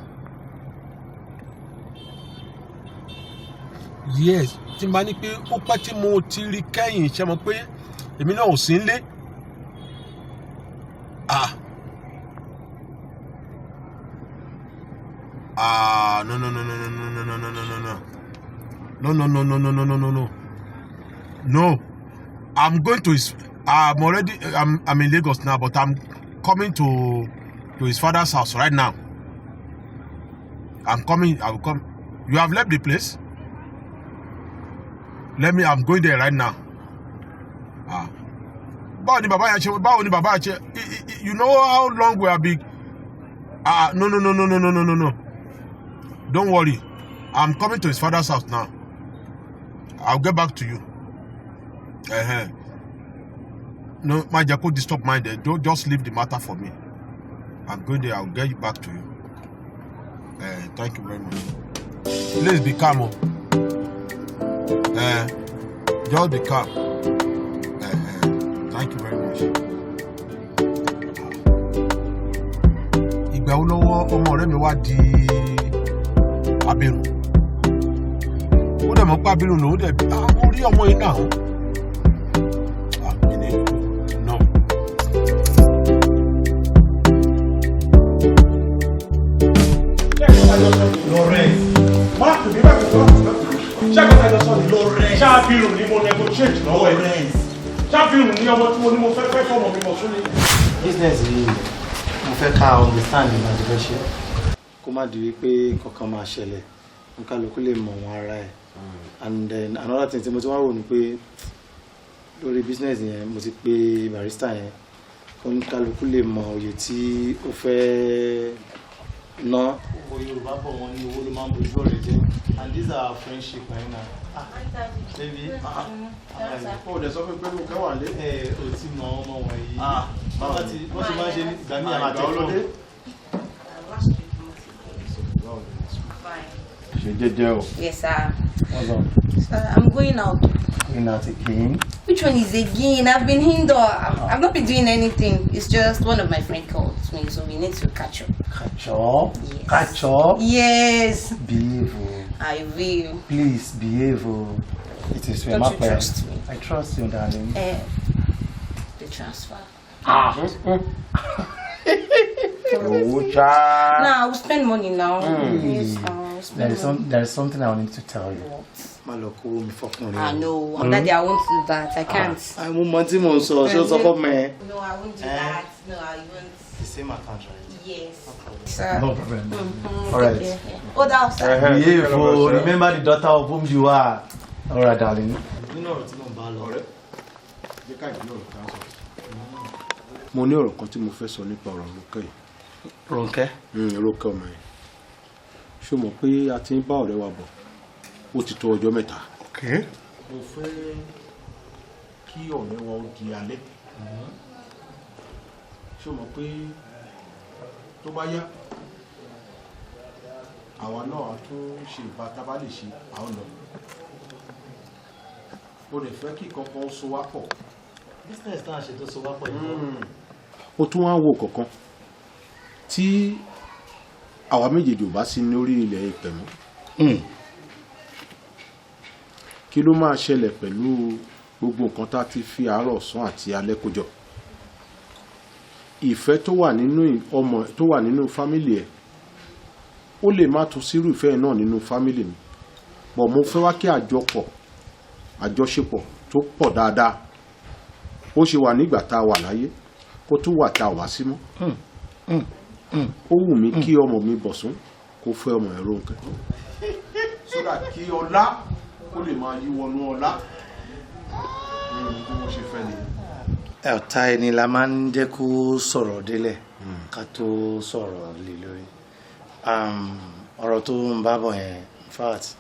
G: Yes, tí n bá ní pé ó pẹ́ tí mo ti rí kẹ́yìn, ṣe mọ̀ pé èmi náà ò sí nílé. Ah. Ah, no, no, no, no, no, no, no, no, no, no, no. No, no, no, no, no, no, no, no, no. No. I'm going to his I'm in Lagos now, but I'm coming to his father's house right now. I'm coming. I will come. You have left the place? I'm going there right now. Ah. Báwo ni bàbá yẹn ṣe, báwo ni bàbá yẹn ṣe, you know how long we have been. Ah, no, no, no, no, no, no, no, no, no. Don't worry. I'm coming to his father's house now. I'll get back to you. Uh-huh. No, my jẹ́ kó disturb mind there. Don't just leave the matter for me. I'm going there. I'll get you back to you. Thank you very much. Please be calm. Oh. Just be calm. Thank you very much. Ìgbà wo lọ́wọ́ ọmọ ọ̀rẹ́ mi wá di abirùn? Ó dẹ̀ mọ̀ pé abirùn lòún dẹ̀ bí ó rí ọmọ yìí náà. No.
A: Lawrence.
H: Má pè mí, má pè mí, má pè mí. Ṣé àgbàdo sọ ni?
A: Lawrence.
H: Ṣáàbìrù ni mo negotiate lọ́wọ́ ẹ̀.
A: Lawrence.
H: Ṣáàbìrù ni ọmọ tí mo ní mo fẹ́ fẹ́ fọmọ mi mọ̀ sún ni.
A: Business yìí mo fẹ́ ká understand ní àti fẹ́ ṣe. Kó má di wípé kankan máa ṣẹlẹ̀, nkálukú lè mọ̀ wọn ara ẹ̀. And then another thing tí mo ti wá rò ni pé lórí business yẹn mo ti pe barista yẹn kó nkálukú lè mọ òye tí ó fẹ́ ná. Owó Yorùbá bọ̀ wọ́n ní owó ló máa ń bojú ọ̀rẹ́ jẹ́, and these are our friendship right now. Ah, baby.
D: Ó dẹ̀ sọ fún mi pé mo kẹ́ wà lé.
A: Ẹ ò tí mọ ọmọ wọ̀nyí. Wọ́n ti máa ń ṣe ní ìgbà míì àmà
D: Ìgbà wo ló dé? Ṣe jẹ́jẹ́ o.
I: Yes, sir.
A: What's up?
I: Sir, I'm going out.
A: Going out again?
I: Which one is again? I've been indoor. I've not been doing anything. It's just one of my friends called me, so we need to catch up.
A: Catch up?
I: Yes.
A: Catch up?
I: Yes.
A: Behave. Oh.
I: I will.
A: Please behave. Oh. It is
I: Don't you trust me?
A: I trust you, darling.
I: The transfer.
D: Ah. Owó ṣá.
I: Now I will spend money now. Yes, I will spend money.
A: There is something I need to tell you.
I: What?
A: Má lọ kó mi fọkùnrin.
I: Ah no, I'm daddy, I won't do that. I can't.
A: Mo mọ tí mo ń sọ, ṣé o sọ fún mi?
I: No, I won't do that. No, I won't.
A: The same account, right?
I: Yes. Sir.
A: No problem.
I: Mm-hmm.
A: All right.
I: Yeah. Hold out, sir.
A: Behave, oh, remember the daughter of whom you are. All right, darling. Nínú ọ̀rọ̀ tí mo ń bá lọ.
D: Ọ̀rẹ́, jẹ́ ká ìdí ọ̀rọ̀ kan sọ. Mo ní ọ̀rọ̀ kan tí mo fẹ́ sọ nípa ọ̀rọ̀ Rónkẹ́ yìí.
A: Rónkẹ́?
D: Rónkẹ́ ọmọ yẹn. Ṣé o mọ̀ pé a ti ń bá ọ̀rẹ́ wa bọ̀? Ó ti tó ọjọ́ mẹ́ta.
A: Okay.
D: Mo fẹ́ kí ọ̀rẹ́ wa ó di alẹ́. Ṣé o mọ̀ pé tó bá yá, àwa náà a tún ṣe ìbá tá a bá lè ṣe, a ó lọ. O lè fẹ́ kí kankan ó so wá pọ̀.
A: Business náà ṣe tó so wá pọ̀ yìí.
D: Ó tún wá ń wo kankan tí àwa méjèèjì ò bá sí lórí ilẹ̀ ìpẹ̀ mọ́. Kí ló máa ṣẹlẹ̀ pẹ̀lú gbogbo nǹkan tá a ti fi àárọ̀ ọ̀sán àti alẹ́ kó jọ? Ìfẹ́ tó wà nínú ọmọ tó wà nínú fámìlì ẹ̀, ó lè má tún sírú ìfẹ́ náà nínú fámìlì mi. Bọ̀ mo fẹ́ wá kí àjọpọ̀, àjọṣepọ̀ tó pọ̀ dáadáa ó ṣe wà nígbà tá a wà láyé kó tún wà tá a wá sí mọ́. Ó wù mí kí ọmọ mi Bọ̀sún kó fẹ́ ọmọ ẹ̀ Rónkẹ́. Sódà kí ọlá kó lè máa yí wọnú ọlá. Bí wọ́n ṣe fẹ́ nìyẹn.
A: Ọ̀tá ẹni la máa ń jẹ́ kó sọ̀rọ̀ délẹ̀ ká tó sọ̀rọ̀ lé lórí. Ọ̀rọ̀ tó ń bá bọ̀ yẹn, in fact,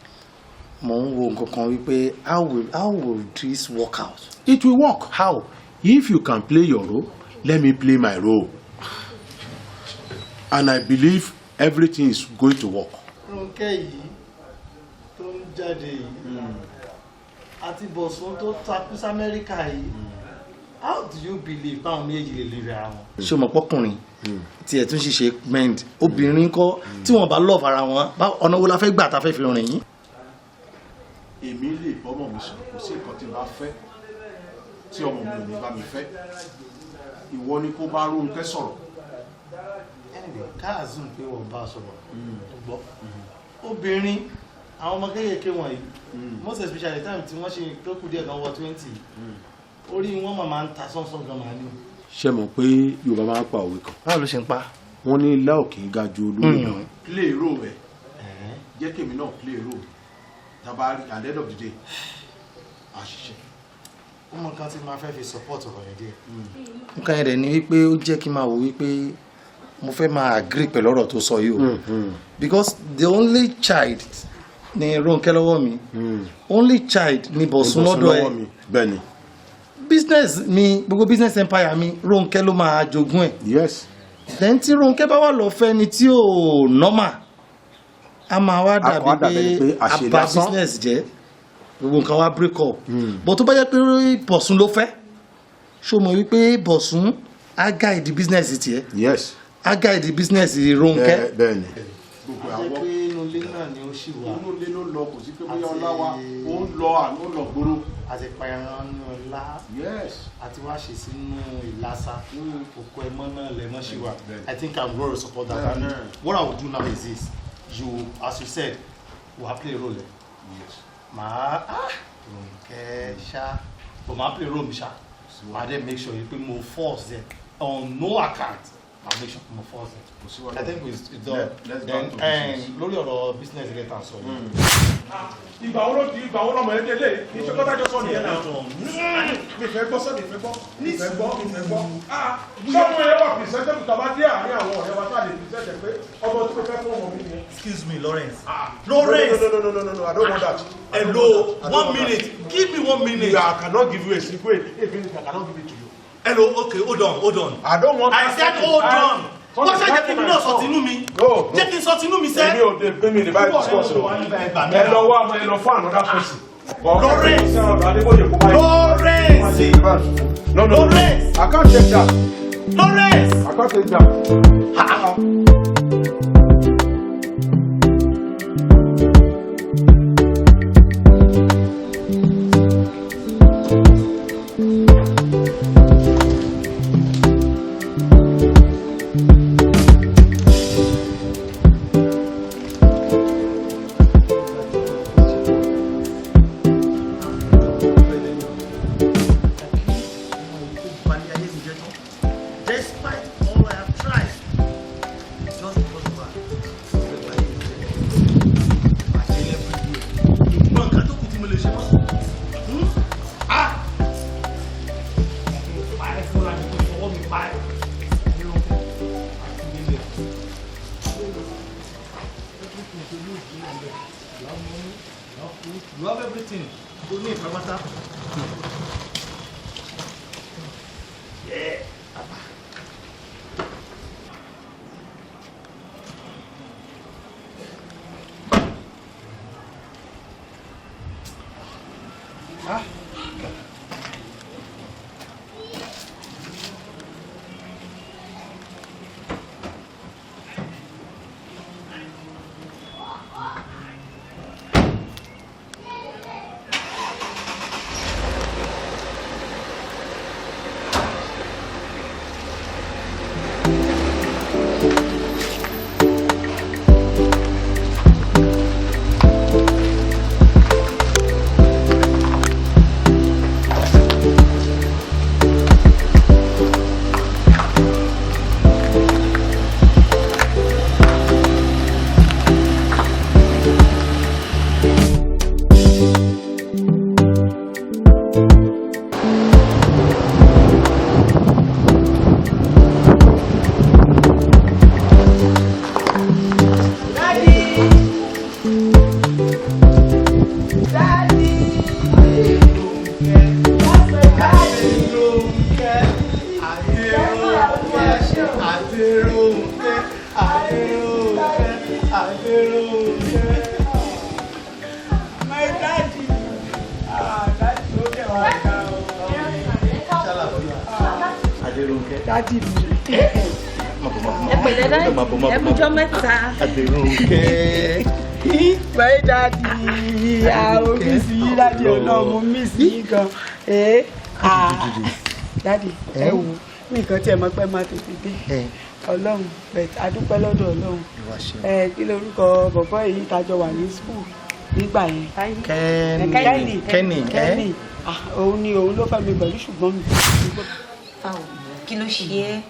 A: mo ń wo nǹkan kan wípé how will this work out?
D: It will work.
A: How?
D: If you can play your role, let me play my role. And I believe everything is going to work.
A: Rónkẹ́ yìí tó ń jáde yìí àti Bọ̀sún tó takú sí Amẹ́ríkà yìí, how do you believe báwọn méjì lè lè ra wọn? Ṣé o mọ̀ pọ́kùnrin tí ẹ̀ tún ṣiṣẹ́ mend obìnrin kọ́ tí wọ́n bá love ara wọn, ọ̀nà wo la fẹ́ gbà tá a fẹ́ fi rìn yín?
D: Èmi lè bọ́mọ̀ mi sọ̀rọ̀, kò sí nǹkan tí n bá fẹ́ tí ọmọ mi ò ní bá mi fẹ́. Ìwọ ni kó bá Rónkẹ́ sọ̀rọ̀.
A: Anyway, ká assume pé wọ́n bá sọ̀rọ̀ gbọ́. Obìnrin àwọn ọmọ kéékèèké wọ̀nyí, most especially time tí wọ́n ṣe tó kù díẹ̀ kan wọ 20, Orí wọn máa ń ta sọ́nsọ́n gan máa ní.
G: Ṣé mọ̀ pé Yorùbá máa ń pa òwe kan?
A: Báwo ló ṣe ń pa?
G: Wọ́n ní ilá ò kì í ga ju olórí lọ.
H: Play role ẹ̀, jẹ́ kèmi náà play role tàbá at the end of the day àṣìṣe.
A: Ó mọ nǹkan tí màá fẹ́ fi support ọ̀rọ̀ yẹn díẹ̀. Nǹkan yẹn dẹ̀ ni wípé ó jẹ́ kí n máa wò wípé mo fẹ́ máa agree pẹ̀lú ọ̀rọ̀ tó sọ yìí o, because the only child ni Rónkẹ́ lọ́wọ́ mi, only child ni Bọ̀sún lọ́dọ̀ ẹ̀.
G: Bẹ́ẹ̀ni.
A: Business mi, gbogbo business empire mi, Rónkẹ́ ló máa jogún ẹ̀.
G: Yes.
A: Then tí Rónkẹ́ bá wà lọ fẹ́ ni tí ò normal, a máa wá dàbí pé a bà business jẹ́, gbogbo nǹkan wá break up. But tó bá jẹ́ pé Bọ̀sún ló fẹ́, ṣó mọ̀ wípé Bọ̀sún á guide business tiẹ̀?
G: Yes.
A: Á guide business Rónkẹ́.
G: Bẹ́ẹ̀ni.
H: Gbogbo
A: àwọn
H: àwọn
A: pé inú ilé náà ni ó ṣì wà.
H: Inú ilé ló lọ, kò sí pé bóyá ọlá wa ó ń lọ àná ó lọ gbòòrò.
A: Àti pa ẹran nínú ọlá.
H: Yes.
A: Àti wá ṣe sínú ìlàsà òkú ẹmọ náà lẹmọ ṣì wà. I think I'm going to support that. And what I will do now is this: you, as you said, will have play a role.
H: Yes.
A: Màá Rónkẹ́ ṣá, but màá play role mi ṣá, màá dẹ̀ make sure pé mo force them on no account. Màá make sure mo force them. I think it's done. Then lórí ọ̀rọ̀ business rẹ̀ tà sọ yìí.
H: Ìgbà wo ló di, ìgbà wo lọmọ yẹn délé? Iṣẹ́ kọ́tà jọ sọ nìyẹn náà. Mi fẹ́ gbọ́ sẹ́, mi fẹ́ gbọ́, mi fẹ́ gbọ́, mi fẹ́ gbọ́. Sọ́mọ yẹn wà pìrìsẹ́ńtẹ̀ tó bá dé àárín àwọn ọ̀rẹ́ wa tá a lè pìrìsẹ́ńtẹ̀ pé ọmọ tí mo fẹ́ fún ọmọ mi nìyẹn.
A: Excuse me, Lawrence. Lawrence.
G: No, no, no, no, no, no, I don't want that.
A: Hello, 1 minute. Give me 1 minute.
G: Yeah, I cannot give you a secret. A minute, I cannot give it to you.
A: Hello, okay, hold on, hold on.
G: I don't want.
A: I said hold on. Wọ́n ṣe jẹ́ kí mi náà sọ tinú mi. Jẹ́ kí n sọ tinú mi sẹ́.
G: Èmi ò dé gbé mi ní báyìí discuss o. Ẹ lọ wá ọmọ, ẹ lọ fún another person.
A: Lawrence. Lawrence.
G: No, no.
A: Lawrence.
G: I can't take that.
A: Lawrence.
G: I can't take that.
A: Ha. Despite all I have tried, just because of her, ìmọ̀ nǹkan tó kù tí mo lè ṣe mọ́. Ah! Pa ẹ́ fúnra mi, kò fọwọ́ mi pa ẹ́. You have everything. O ní ìfẹ́. Yeah. Ah.
C: My daddy. Ah, daddy, ó dẹ̀ wá ga o.
A: Adérónkẹ́.
C: Daddy mi.
I: Ẹ pẹ̀lẹ́ daddy, ẹ kújọ́ mẹ́ta.
A: Adérónkẹ́.
C: My daddy. Ah, mo miss yín, daddy. Ọlọ́run, mo miss yín gan. Eh, ah, daddy, ẹ wo, mi nǹkan tí ẹ mọ̀ pé máa tètè dé. Ọlọ́run, but a dúpẹ́ lọ́dọ̀ Ọlọ́run. Ẹ kí lorúkọ bọ̀bọ́ yìí tájọ wà ní school nígbà yẹn?
A: Kenny. Kenny.
C: Kenny. Òun ni, òun ló fẹ́ mi pẹ̀lú, ṣùgbọ́n mi.
I: Báwo, kí ló ṣe é?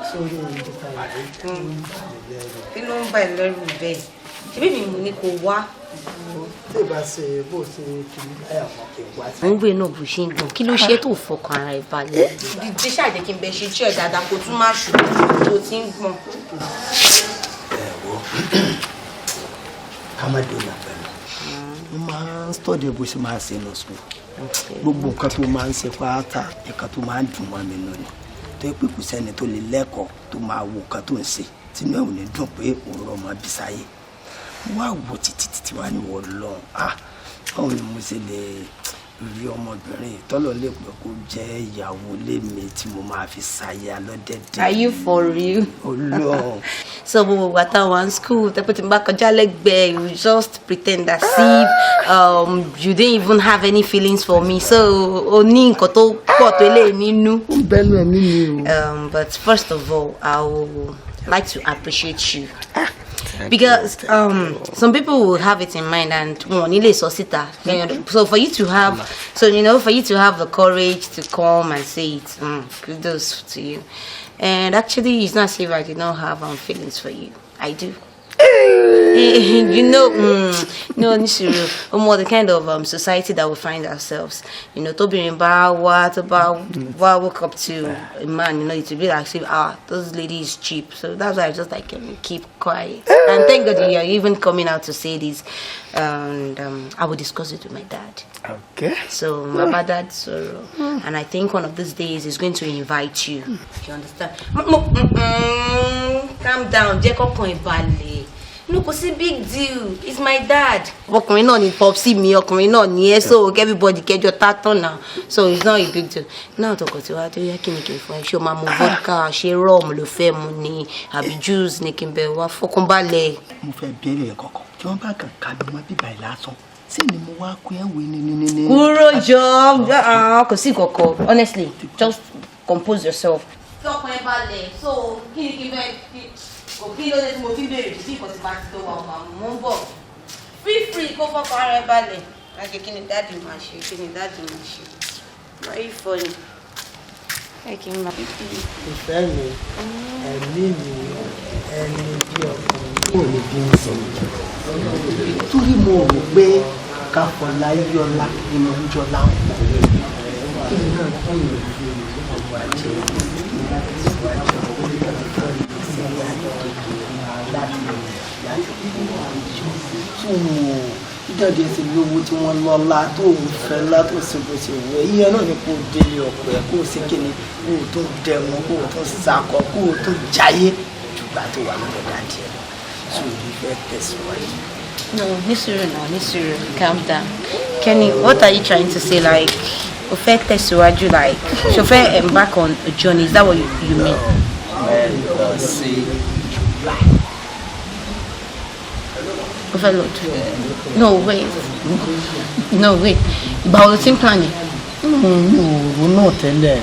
J: Sórí orin tó ta ìwé tó ń bà mí lẹ́rù.
I: Kí ló ń bà ẹ́ lẹ́rù bẹ́ẹ̀? Ṣebí mi mo ní kó wá.
J: Tí ìbá ṣe bó ṣe kì í láyà mọ́ kí n wá sí.
I: Mo ń gbé náà bó ṣe ń gbọ̀n. Kí ló ṣe é tó fọkàn ara ẹ̀ balẹ̀? Dídí ṣàjẹ́ kí n bẹ ṣe tí ẹ̀ dáadáa, kó tún má ṣù tó ti ń gbọ̀n.
J: Ẹ wo, ká má dènà pẹ̀lú. Mo máa ń study bó ṣe máa ṣe lọ school. Gbogbo nǹkan tó máa ń ṣe pátá, nǹkan tó máa ń dùn mọ́ mi nù ni. Tó yẹ pé kò sẹ́ni tó lè lẹ́kọ̀ọ́ tó máa wo nǹkan tó ń ṣe tínú ẹ̀ ò ní dùn pé òun rọ̀ ọmọ bí sáyé. Mo wá wò títí títí, wá ní wọ́n lọ́n, ah, báwo ni mo ṣe lè rí ọmọbìnrin tọ́lọ̀ lè pẹ́ kó jẹ́ ìyàwó lé mi tí mo máa fi ṣàyà lọ́dẹ̀dẹ̀?
I: Are you for real?
J: Ọlọ́run.
I: So gbogbo ìgbà táwọn in school, tẹ́pẹ́ tí n bá kọjá lẹ́gbẹ̀ẹ́, you just pretend as if you didn't even have any feelings for me. So o ní nǹkan tó pọ̀ tó lè nínú.
J: Ó ń bẹ́nu ẹ̀mí mi o.
I: But first of all, I would like to appreciate you. Because some people will have it in mind and wọn ò ní lè sọ síta. So for you to have, so you know, for you to have the courage to come and say it, kudos to you. And actually, it's not as if I did not have feelings for you. I do. No, ní sùúrù, ọmọ, the kind of society that we find ourselves, tóbìnrin bá wá, tó bá wá walk up to a man, it will be like, say, "Ah, this lady is cheap." So that's why I just like keep quiet. And thank God you are even coming out to say this. And I will discuss it with my dad.
J: Okay.
I: So my dad sọ̀rọ̀, and I think one of these days he's going to invite you. You understand? Calm down, jẹ́ kọ́kàn ẹ̀ balẹ̀. No, kò sí big deal. It's my dad. Ọkùnrin náà ni popsi mi, ọkùnrin náà ni ẹ, so everybody kẹjọ tátàn náà. So it's not a big deal. Náà tọkọ tí wàá tó yá, kí ni kí n fún ẹ? Ṣé o máa mu vodka? Ṣé rum ló fẹ́ mu ni? Àbí juice ni kí n bẹ̀ wá? Fọkànbalẹ̀.
J: Mo fẹ́ béèrè kankan tí wọ́n bá kàn ká mi mọ́ bíbá ẹ̀ lásán sí ni mo wá kó ẹ̀ wé ní.
I: Kúrò jọ, ah, kò sí kankan. Honestly, just compose yourself. Kí ọkàn ẹ balẹ̀, so kí ni kí n bẹ kò kí ló dé tí mo fi béèrè sí nǹkan tí bá ti tó wà ọmọ mò ń bọ̀. Free free, kó fọkàn ara ẹ balẹ̀. Láti kí ni daddy máa ṣe, kí ni daddy máa ṣe. Very funny. Ẹ kì í máa.
J: Ìfẹ́ mi, ẹ̀mí mi, ẹni bí ọkàn mi. Kò ní bí n sọ torí mo rò pé káfọlá yọlá ni mo ń jọlá ń pọ̀. Kí ni náà kí ni ọmọ àjẹ láti síwájú láti tó ìjáde ti lówó tí wọ́n lọ́lá tó ń fẹ́ látò sí bó ṣe wẹ̀ ìyẹn náà ni kò délé ọkọ ẹ̀, kó o ṣe kíni, kó o tó dẹ̀wọ̀n, kó o tó sakọ, kó o tó jayé jùgbà tó wà lọ́dọ̀ daddy ẹ̀ lọ tó o fẹ́ tẹ̀síwájú.
I: No, ní sùúrù náà, ní sùúrù, calm down. Kenny, what are you trying to say? Like, o fẹ́ tẹ̀síwájú, like, ṣo fẹ́ embark on a journey? Is that what you mean?
J: Ẹ lọ sí Dubai.
I: O fẹ́ lọ Dubai? No, wait. No, wait. Ìgbà wo ló ti ń plan yẹn?
J: Mi ò rò náà tẹ́lẹ̀.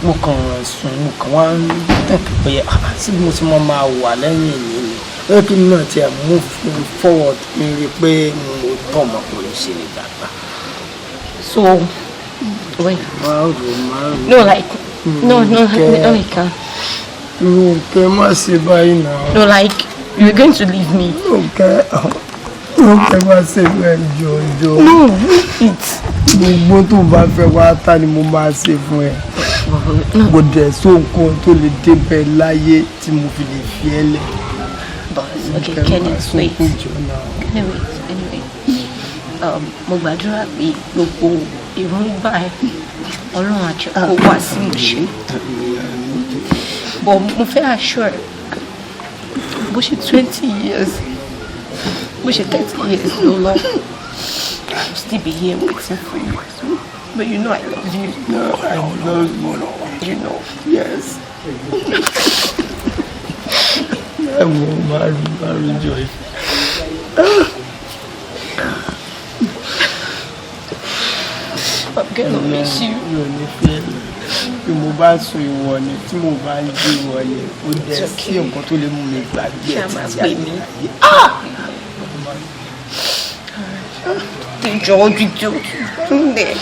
J: Mo kàn sùn, mo kàn wá ń tẹ̀kì pé, ah, sí mo ti mọ máa wà lẹ́yìn mi ni ó yẹ kí n náà tiẹ̀ move forward, kí n rí i pé mo tọ́ ọmọkùnrin ṣe ní gbàgbà.
I: So, wait.
J: Máa rò, máa rò.
I: No, like, no, no, no, you can't.
J: Rónkẹ́, má ṣe báyìí náà.
I: No, like, you're going to leave me.
J: Rónkẹ́, Rónkẹ́, má ṣe bẹ́ẹ̀, jọjọ.
I: No, wait.
J: Gbogbo tó bá fẹ́ wá ta ni mo máa ṣe fún ẹ. Kò dẹ̀ sóhun tó lè débẹ̀ láyé tí mo fi lè fi ẹ́ lẹ̀.
I: But, okay, Kenny, wait. Kenny, wait, anyway. Mo gbàdúrà pé gbogbo èròǹgbà ẹ, Ọlọ́run á jẹ́ kó wá sí ìmúṣẹ. But mo fẹ́ assure ẹ, bó ṣe 20 years, bó ṣe 30 years ló lọ, I will still be here waiting for you. But you know I love you.
J: No, I love you.
I: You know.
J: Yes. Ẹ wo, máa rí, máa rí jọ ìfẹ́.
I: I'm gonna miss you.
J: Mi ò ní fẹ́ bí mo bá sùn ìwọ ni, tí mo bá ń jí ìwọ ni. Ó dẹ̀ sí nǹkan tó lè mú mi gbàgbé ẹ̀
I: Ṣá máa
J: títí
I: pè
J: ayé.
I: mí. Jọ̀ọ́, jíjọ́, túnbẹ̀.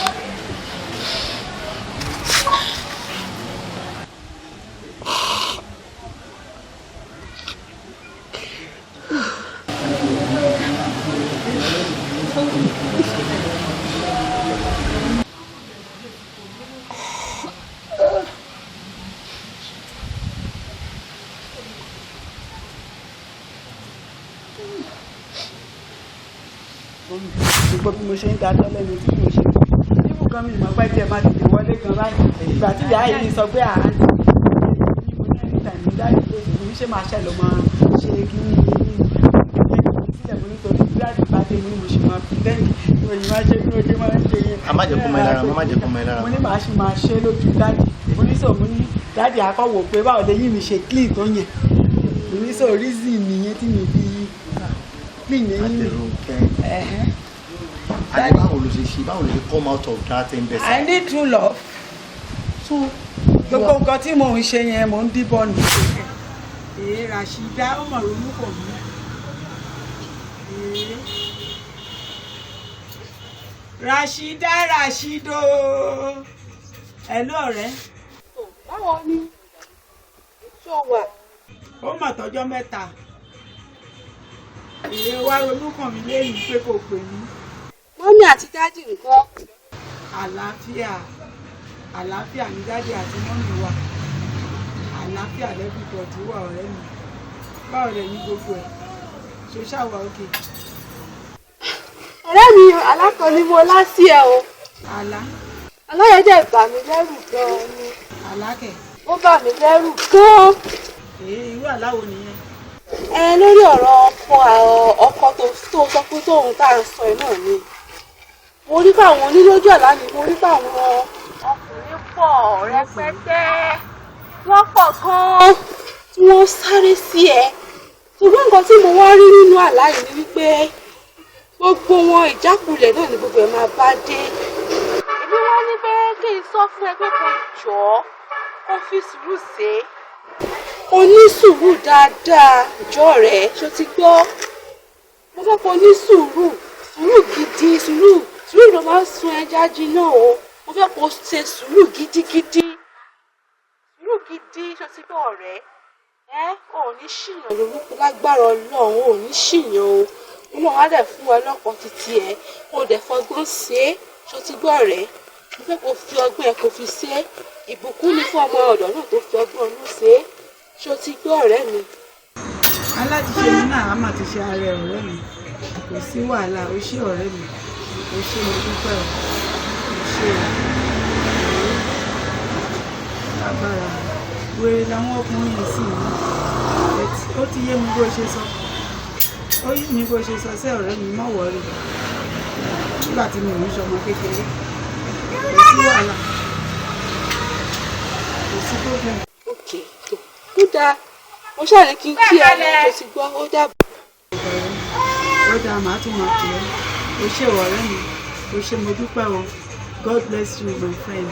C: mi. Gbogbo bí mo ṣe ń datọ́ lẹ́nu tí mo ṣe ibù kan mi ìmọ̀ pẹ́ tí ẹ máa tètè wọlé gan báyìí. Ìgbà tí ìyá yìí sọ pé àá mo ní ẹni tàbí dáàdì pé mo ní ṣe máa ṣẹlẹ̀ máa ṣe kí ní sílẹ̀ mo nítorí dáàdì bá dé mo ní mo ṣe máa pretend mo ní máa ṣe bí mo ṣe máa ń ṣe yẹn.
A: A má jẹ́ kó mọ ẹ lára, má jẹ́ kó mọ ẹ lára.
C: Mo ní màá ṣe máa ṣe lójú dáàdì. Mo ní sọ mo ní dáàdì akọ́wò pé báwo lè yín mi ṣe clean tó yẹn. Mo ní sọ reason nìyẹn tí mi fi clean eyín mi.
A: Adérónkẹ́. Adé, báwo ló ṣe ṣe, báwo ló ṣe come out of that embassy?
C: I need true love.
A: So
C: gbogbo nǹkan tí mò ń ṣe yẹn, mò ń díbọn nù. Èé, Ràṣídá, ó mọ̀ ronú pọ̀ mí. Èé. Ràṣídá, Ràṣídó. Hello, ọ̀rẹ́.
B: Báwo ni? Ṣó wà?
C: Ó mà tọ́jọ́ mẹ́ta. Èé, wá ronú kàn mí lẹ́yìn pé kò pè mí.
B: Mummy àti daddy ńkọ́?
C: Àlàáfíà, àlàáfíà ní daddy àti mummy wa. Àlàáfíà l'everybody wà, ọ̀rẹ́ mi. Báwo lẹ̀ ní gbogbo ẹ̀? Ṣo ṣàwà òkè?
B: Ọ̀rẹ́ mi, àlá kan ni mo lá sí ẹ o.
C: Àlá?
B: Àlá yẹn dẹ̀ bà mí lẹ́rù gan-an ni.
C: Àlá kẹ̀?
B: Ó bà mí lẹ́rù gan-an.
C: Èé, irú àlá wo nìyẹn?
B: Ẹ lórí ọ̀rọ̀ ọkọ ọkọ tó sọ pé tóun tá à ń sọ ẹ náà ni. Mo rí pé àwọn onílójú àlá mi, mo rí pé àwọn ọkùnrin pọ̀ rẹpẹtẹ. Wọ́n pọ̀ gan-an tí wọ́n sáré sí ẹ. Ṣùgbọ́n nǹkan tí mo wá rí nínú àlá yìí ni wípé gbogbo wọn, ìjákulẹ̀ náà ni gbogbo ẹ̀ máa bá dé. Èmi wá ní pé kí n sọ fún ẹ pé kò jọ̀ọ́, kó fi sùúrù ṣe é. O ní sùúrù dáadáa, jọ rẹ̀, ṣó ti gbọ́? Mo fẹ́ kó ní sùúrù, sùúrù gidi, sùúrù, sùúrù ló máa ń sun ẹja jiná o. Mo fẹ́ kó ṣe sùúrù gidigidi. Sùúrù gidi, ṣó ti gbọ́, ọ̀rẹ́? Ẹ ò ní ṣìyàn lórúkọ lágbára Ọlọ́run, ò ní ṣìyàn o. Ọlọ́run á dẹ̀ fún ẹ lọ́kàn títí ẹ, kó o dẹ̀ fọgbọ́n ṣe é, ṣó ti gbọ́, ọ̀rẹ́? Mo fẹ́ kó fi ọgbọ́n ẹ kó fi ṣe é. Ìbùkún ni fún ọmọ ọ̀dọ́ náà tó fi ọgbọ́n ọdún ṣe é. Ṣó ti gbọ́, ọ̀rẹ́ mi?
C: Alátiṣe mi náà á mà ti ṣe ara ẹ̀, ọ̀rẹ́ mi. Kò sí wàhálà, ó ṣé, ọ̀rẹ́ mi. Ó ṣé, mo dúpẹ́ o. Ó ṣé o. Agbára wèrè làwọn ọkùnrin yìí sì ní. Ó ti yé mi bó ṣe sọ. Ó yé mi bó ṣe sọ sí, ọ̀rẹ́ mi, má worry. Nígbà tí mi ò ń ṣọmọ kékeré. Kò sí wàhálà. Kò sí problem.
B: Ok, tó ó dáa, mo ṣáà ní kí n kí ẹ lọ, tó ti gbọ́, ó dàbọ̀.
C: Ó dáa, màá tún máa pè é. O ṣé, ọ̀rẹ́ mi. O ṣé, mo dúpẹ́ o. God bless you, my friend.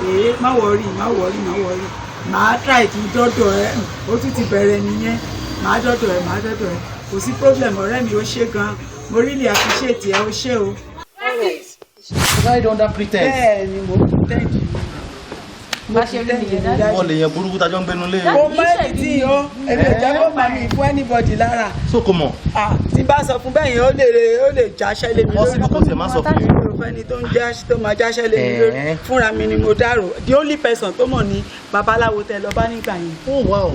C: Èé, má worry, má worry, má worry. Màá try to dọ́dọ̀ ẹ. Ó tún ti bẹ̀rẹ̀ nìyẹn. Màá dọ́dọ̀ ẹ, màá dọ́dọ̀ ẹ. Kò sí problem, ọ̀rẹ́ mi, ó ṣé gan. Mo really appreciate ẹ, ó ṣé o.
A: Hide under pretense.
C: Bẹ́ẹ̀ ni, mo pretend. Mo
I: Bá ṣe rí
C: pretend
I: nìyẹn,
C: ni,
I: daddy.
C: daddy.
A: Wọ́n lè yan burúkú tajọ́ ń gbénu lé.
C: Mo mọ ẹni tí o, èmi ò jẹ́ kó máa mi fún anybody lára.
A: So kò mọ̀.
C: Ah, tí bá sọ fún bẹ́ẹ̀ yẹn, ó lè jáṣẹ́ lé mi lórí.
A: Possible kò tiẹ̀ má sọ fún mi.
C: Mi ò fẹ́ni tó ń já tó máa jáṣẹ́ lé mi lórí. Fúnra mi ni mo dárò. The only person tó mọ̀ ní babaláwo tẹ lọ bá nígbà yẹn.
A: Oh wow.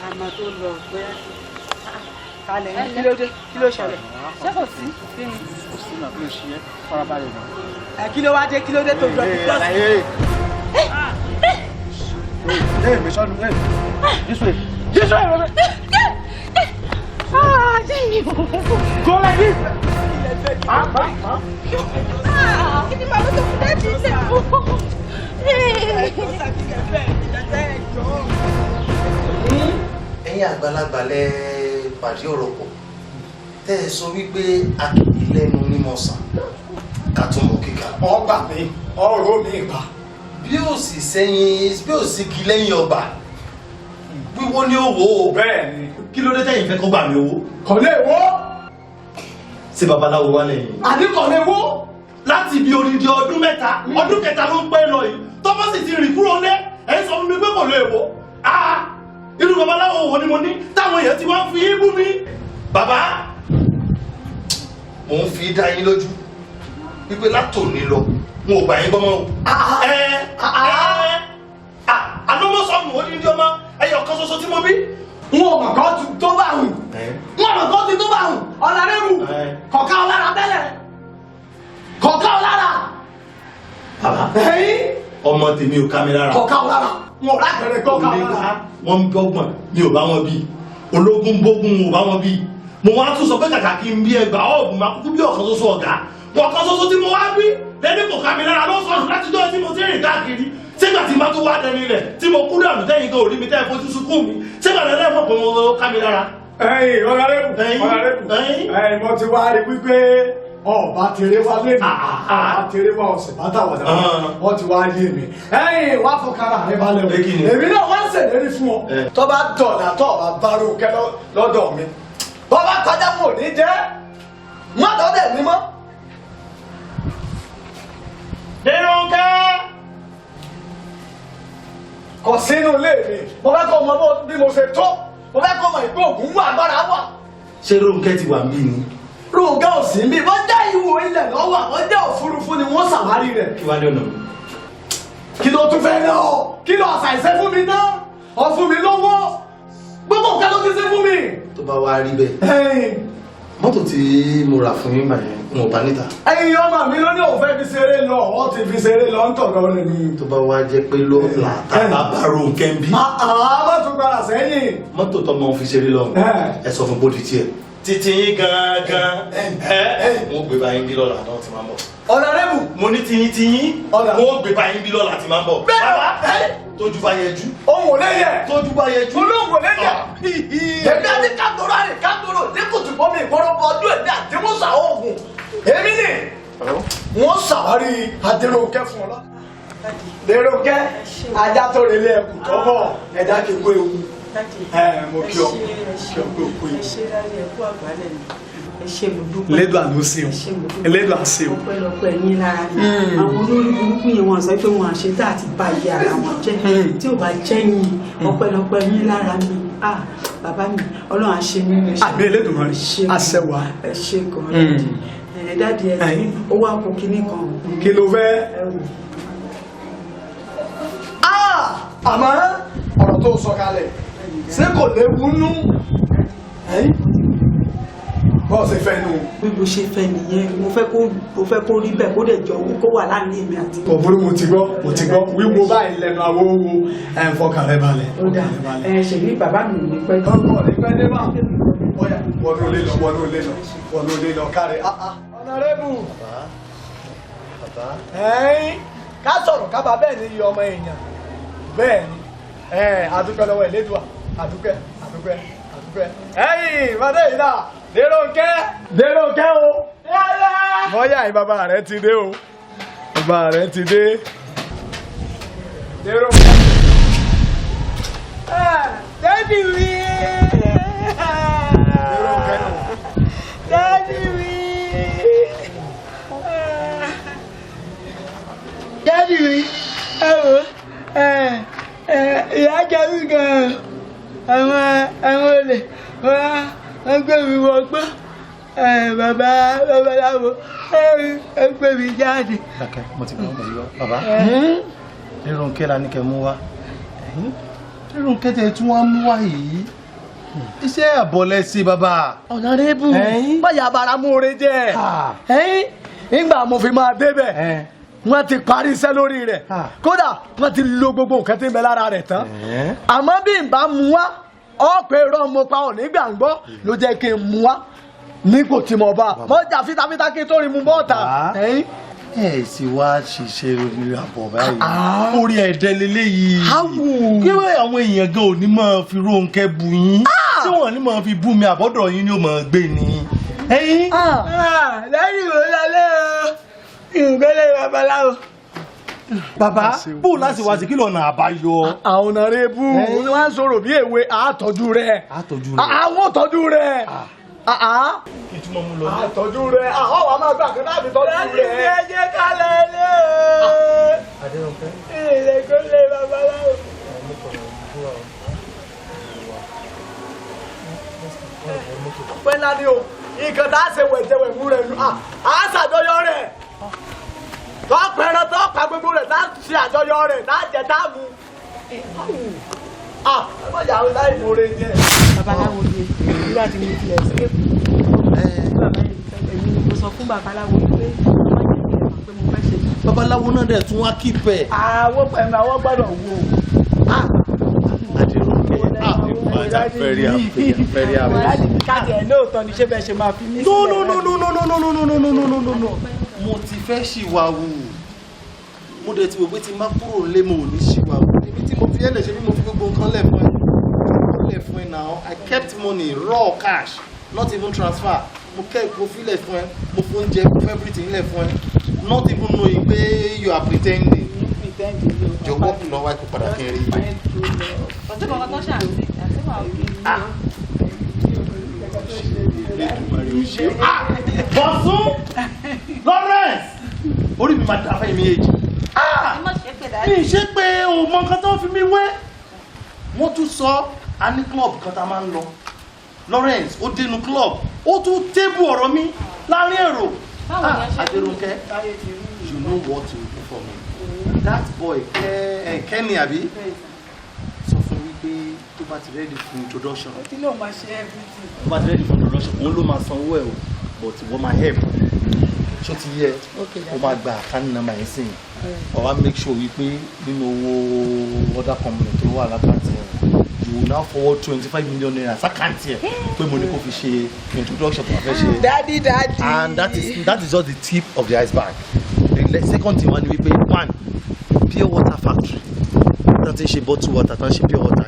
C: Àmọ́ tó lọ bóyá kalẹ̀ ní, kí ló dé? Kí ló ṣẹlẹ̀?
I: Ṣé kò sí? Kí ni?
H: Kò sí náà, kí ló ṣe é? Farabalẹ̀ náà.
C: Ẹ kí ló wá dé? Kí ló dé tó jọ kí lọ sí?
H: Hey, mi sọ́nu, hey, this way, this way.
I: Ah, jẹ́ mi o.
H: Go like this. Ah, ah, ah.
I: Ah, kí ni màá lọ sọ fún daddy ilé o?
A: Ẹ̀yin àgbàlagbà lẹ pàdé ọ̀rọ̀ pọ̀ tẹ́ ẹ sọ wípé a kì í lẹ́nu mímọ̀ sàn ká tún mọ̀ kíkà.
K: Ọgbà mi, ọ̀rọ̀ mi gbà.
A: Bí ó sì sẹ́yìn, bí ó sì kí lẹ́yìn ọgbà, wíwó ni ó wò ó.
K: Bẹ́ẹ̀ni.
A: Kí ló dé tẹ́yìn fẹ́ kó gbà mí owó?
K: Kò lè wó.
A: Ṣé babaláwo wá lẹ́yìn?
K: Àní kò lè wó.
A: Láti bí odidi ọdún 3, ọdún kẹta ló ń pẹ́ lọ yìí, tọ́mọ́ sì ti rìn kúrò lé ẹ̀ ń sọ fún mi pé kò lè wò. Ah! Irú babaláwo wo ni mo ní táwọn èèyàn ti wá ń fi yín bú mi? Bàbá, mò ń fi dá yín lójú wípé látòní lọ, N ò gbà yín gbọ́mọ́ o. Ẹ ẹ àná mo sọnù odindi ọmọ ẹyọ kan ṣoṣo tí mo bí.
K: N ò mọ̀ kọ́ ti tó bá hùn. N ò mọ̀ kọ́ ti tó bá hùn. Ọ̀nàrẹ́bù kọ̀ọ̀ká ọ̀lára tẹ́lẹ̀. Kọ̀ọ̀ká ọ̀lára.
A: Bàbá, ọmọ tèmi ò ká mi lára.
K: Kọ̀ọ̀ká ọ̀lára. N ò rákẹ̀rẹ̀ kọ̀ọ̀ká ọ̀lára.
A: Wọ́n ń gbọ́gbọ̀n mi ò bá wọn bí. Ológun bógun ò bá wọn bí. Mo wá tún sọ pé kàkà kí n bí ẹgbàá ọ̀gùn máa kúkú bí ọ̀kan ṣoṣo ọ̀gá. Ọ̀kan ṣoṣo tí mo wá bí lẹ́ni kò ká mi lára ló sọnù láti jọ́ tí mo ti rìn káàkiri. Sígbà tí má tún wá dẹni rẹ̀ tí mo kú dànù tẹ́yìn gan orí mi tẹ́ ẹ fojú sunkún mi. Sígbà tí ẹ mọ̀ pé mo ká mi lára.
K: Ẹ̀yin ọ̀nàrẹ́bù, ọ̀nàrẹ́bù, ẹ̀yin mo ti wá rí wípé ọba tèrè wá lé mi, ọba tèrè wá ọ̀sẹ̀ bá tàwọ̀dà wọ́n ti wá yé mi. Ẹ̀yin wá fọkàrà rẹ balẹ̀ o. Èmi náà wá ń ṣèlérí fún ọ. Tó bá dọ̀là tó ọba bá Rónkẹ́ lọ́dọ̀ mi. Bọ́ bá kọjá mo ní jẹ́, má dọ́dẹ̀ mi mọ́.
A: Dérónkẹ́!
K: Kò sínú ilé mi, mo fẹ́ kó mọ bí mo ṣe tó, mo fẹ́ kó mọ ìgbó ògùn wà agbára wà.
A: Ṣé Rónkẹ́ ti wà ń bí ni?
K: Rónkẹ́ ò sí níbí, wọ́n jẹ́ ìwò ilẹ̀ lọ́wọ́, wọ́n jẹ́ òfurufú ni wọ́n ṣàwárí rẹ̀.
A: Kí wá ní ọ̀nà mi?
K: Kí ló tún fẹ́ náà? Kí ló ṣàìṣe fún mi náà? Ó fún mi lówó. Gbogbo nǹkan ló ti ṣe fún mi.
A: Tó bá wá rí bẹ́ẹ̀. Mọ́tò tí mo rà fún yín bàyẹn, n ò bá níta.
K: Ẹyin ọmọ mi ló ní òun fẹ́ fi ṣeré lọ, wọ́n ti fi ṣeré lọ ń tọ̀dọ̀ rẹ̀ ni.
A: Tó bá wá jẹ́ pé lọ́la tàbá bá Rónkẹ́ ń bí.
K: Àá má tún padà sẹ́yìn.
A: Mọ́tò tọmọ fi ṣeré lọ, ẹ sọ fún bóde tiẹ̀. Títí yín gangan ẹ mo gbé báyìí bí lọ́la náà ti máa ń bọ̀.
K: Ọ̀nàrẹ́bù.
A: Mo ní tiyín tiyín, mo gbé báyìí bí lọ́la ti máa ń bọ̀.
K: Bẹ́ẹ̀
A: tójú bá yẹjú.
K: Ohun ò lè yẹ.
A: Tójú bá yẹjú.
K: Olóhùn ò lè yẹ. Èmi àti kátóró àrè kátóró ní kùtùbọ́ mi ìkọ́rọ́bọ ọdún èmi àti Musa oògùn. Èmi ni wọ́n ṣàwárí Adérónkẹ́ fún ọ lọ. Adérónkẹ́ ajá tó relé ẹkùn tó bọ̀ ẹ̀dá kì í kó ewu. Mo kí ọ kí ọ pé o kú ewu.
L: Elédùà ló ṣe o, Elédùà ṣe o.
C: Ọpẹ́lọpẹ́ yín lára ni àwọn olórí burúkú yẹn wọ́n sọ pé wọn àṣẹ tá àti ba iye ara wọn jẹ́ tí ò bá jẹ́ yín ọpẹ́lọpẹ́ yín lára mi. Ah, bàbá mi, Ọlọ́run á ṣe mí rẹ.
L: Àmín Elédùmarè, àṣẹ wà.
C: Ẹ ṣe gan-an ẹ dáàdi, ẹ ó wá kó kinní kan.
K: Kí ló fẹ́? Àmọ́ ọ̀rọ̀ tó sọ kalẹ̀ ṣé kò léwu nú? Bọ́ọ̀ ṣe fẹ́ nu.
C: Bí mo ṣe fẹ́ nìyẹn, mo fẹ́ kó rí bẹ́ẹ̀ kó dẹ̀ jọ owó kó wà láàrin èmi àti.
K: Kò burú, mo ti gbọ́, mo ti gbọ́. Wíwo báyìí lẹ́nu awó wo, ẹ̀ ń fọkàn rẹ balẹ̀.
C: Ó dà, ẹ ṣèlú bàbá mi ò ní pẹ́.
K: Ọkọ̀ ní pẹ́ dé bá. Ọ̀yà wọnú ilé lọ, wọnú ilé lọ, wọnú ilé lọ káre. Ọ̀nàrẹ́bù. Ẹ̀yin ká sọ̀rọ̀ ká bá bẹ́ẹ̀ ni iye ọmọ èèyàn. Bẹ́ẹ̀ ni, àdúpẹ́ lọ́wọ́ Elédùà, àdúpẹ́, àdúpẹ́, àdúpẹ́. Ẹ̀yin ìbádé yìí náà. Dérónkẹ́! Dérónkẹ́ o! Mọ́yà yìí bàbá rẹ̀ ti dé o. Bàbá rẹ̀ ti dé. Dérónkẹ́.
C: Dádì mi!
K: Dérónkẹ́ nù.
C: Dádì mi! Dádì mi! Ẹ wo, ìyá jẹ mí gan-an. Àwọn olè wọ́n gbé mi wọgbó, bàbá babaláwo ẹ gbé mi jáde.
A: Dákẹ́, mo ti gbọ́, mo ti gbọ́. Bàbá, Dérónkẹ́ la ní kẹ́ mú wá. Dérónkẹ́ tẹ tí wọ́n mú wá yìí, iṣẹ́ àbọ̀lẹ̀ sí bàbá.
K: Ọ̀nàrẹ́bù, báyà bàrà mú oore jẹ́. Nígbà mo fi máa débẹ̀, wọ́n ti parí iṣẹ́ lórí rẹ̀. Kódà wọ́n ti lo gbogbo nǹkan tí ń bẹ lára rẹ̀ tán. Àmọ́ bí n bá mú wá, ọ̀pẹ̀ irọ́ mo pa òní gbàngbọ́ ló jẹ́ kí n mú wá nípò tí mo bá mo jà fitafita kí n tó rí mu bọ́ọ̀tà.
A: Ẹ sì wá ṣiṣẹ́ orí àbọ̀ báyìí, orí ẹ̀dẹ́ leléyìí. Kí wọ́n àwọn èèyàn gan ò ní máa fi Rónkẹ́ bu yín, tí wọ́n ní máa fi bú mi, àbọ̀dọ̀ yín ni ó máa gbé ni.
C: Lẹ́yìn ìwé lálẹ́ o, ìgbélé babaláwo.
A: Bàbá, bó láti wá sí kí lọ́nà àbáyọ.
K: Àwọn ọ̀nàrẹ́bù wọ́n á sọ̀rọ̀ bí èwe, àtọ́jú rẹ̀.
A: Àtọ́jú rẹ̀.
K: Àwọn tọ́jú rẹ̀.
A: Ìtumọ̀ mú lọ.
K: Àtọ́jú rẹ̀, àwọn wàá máa gbà kan láti tọ́jú rẹ̀.
C: Láti fi ẹjẹ́ kálẹ̀ lé o.
A: Adérónkẹ́.
C: Ìrèkólé babaláwo.
K: Pẹ́ ńlá ni o, nǹkan tá a ṣe wẹ̀jẹ̀wẹ̀ mú rẹ̀ nù, à á ṣàjọyọ̀ rẹ̀. Tó pẹran tó pa gbogbo rẹ̀ tá ṣe àjọyọ̀ rẹ̀ tá jẹ tá mu. Ah, ẹ má yà á láì mọ̀ọ́rẹ́ jẹ.
C: Babaláwo ni nígbà tí mo ti escape. Èmi ni mo sọ fún babaláwo pé má jẹ́ kí ẹ mọ̀ pé mo fẹ́ ṣe.
A: Babaláwo náà dẹ̀ tún wá kíp ẹ̀.
C: Àwọn pẹ̀lú àwọn gbọ́dọ̀ wò ó.
A: Adérónkẹ́, ah, in fact, I'm very happy, I'm very happy.
C: Láti káàdì ẹ̀ lóòótọ́ ni ṣé bẹ́ẹ̀ ṣe máa fi mí
A: No, no, no, no, no, no, no, no, no, no, no, no, no, no. Mo ti fẹ́ ṣìwàwù. Mo dẹ̀ ti wò pé tí n bá kúrò nílé mo ò ní ṣìwàwù. Ibi tí mo fi ẹ̀lẹ̀ ṣe bí mo fi gbogbo nǹkan lẹ̀ fún ẹ. Lẹ̀ fún ẹ now. I kept money, raw cash, not even transfer. Mo kept, mo fi lẹ̀ fún ẹ, mo fún oúnjẹ, mo fún everything lẹ̀ fún ẹ. Not even knowing pé you are pretending. Jọ̀wọ́ lọ wá kó padà kí n rí i.
B: Ọ̀sẹ̀ kankan tó ṣàǹtì àti wà òkè.
A: Bọ̀sún Lawrence, orí mi máa dà fẹ́ mi èjì. Mi ṣe pé o mọ nǹkan tó ń fi mi wé. Wọ́n tún sọ a ní club kan tá a máa ń lọ. Lawrence ó dénú club, ó tún tébù ọ̀rọ̀ mi láàrin èrò. Ah, Adérónkẹ́, you know what to do for me. That boy Kenny àbí? Sọ fún mi pé tó bá ti ready fún introduction,
C: Ó ti lóun máa ṣe everything.
A: tó bá ti ready fún introduction, òun ló máa sanwó ẹ̀ o, but wọ́n máa help. Ṣó ti yẹ? Ó máa gba account number yẹn sìn. Wà wá make sure wípé nínú owó other company tó wà lákàntì ẹ̀, you will now forward ₦25 million sákàntì ẹ̀ pé mo ní kó fi ṣe introduction tó wà fẹ́ ṣe.
C: Daddy, daddy.
A: And that is just the tip of the iceberg. The second thing wá ni wípé, one pure water factory tán ti ń ṣe bottle water, tán ṣe pure water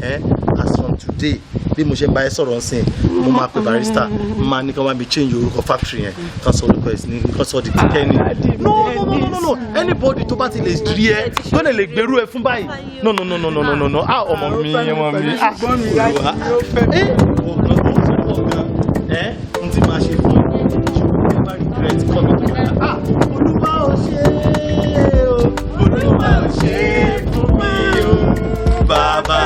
A: yẹn, as from today, bí mo ṣe ń bá ẹ sọ̀rọ̀ ńsìn, mo máa pe barrister, mo máa ní kí wọ́n bá mi change orúkọ factory yẹn, kan sọ orúkọ ẹ̀ sí ní kan sọ di Kenny. No, no, no, no, no, no, anybody tó bá ti lè rí ẹ tó lè gbèrú ẹ fún báyìí, no, no, no, no, no, no, no, no. Ah, ọmọ mi, ọmọ mi, ah, olùwà, ẹ ẹ n ti máa ṣe fún ẹ, ṣùgbọ́n ẹ bá regret coming to my, ah, Olúwa ò ṣe é o, Olúwa ò ṣe é fún mi o, bàbá.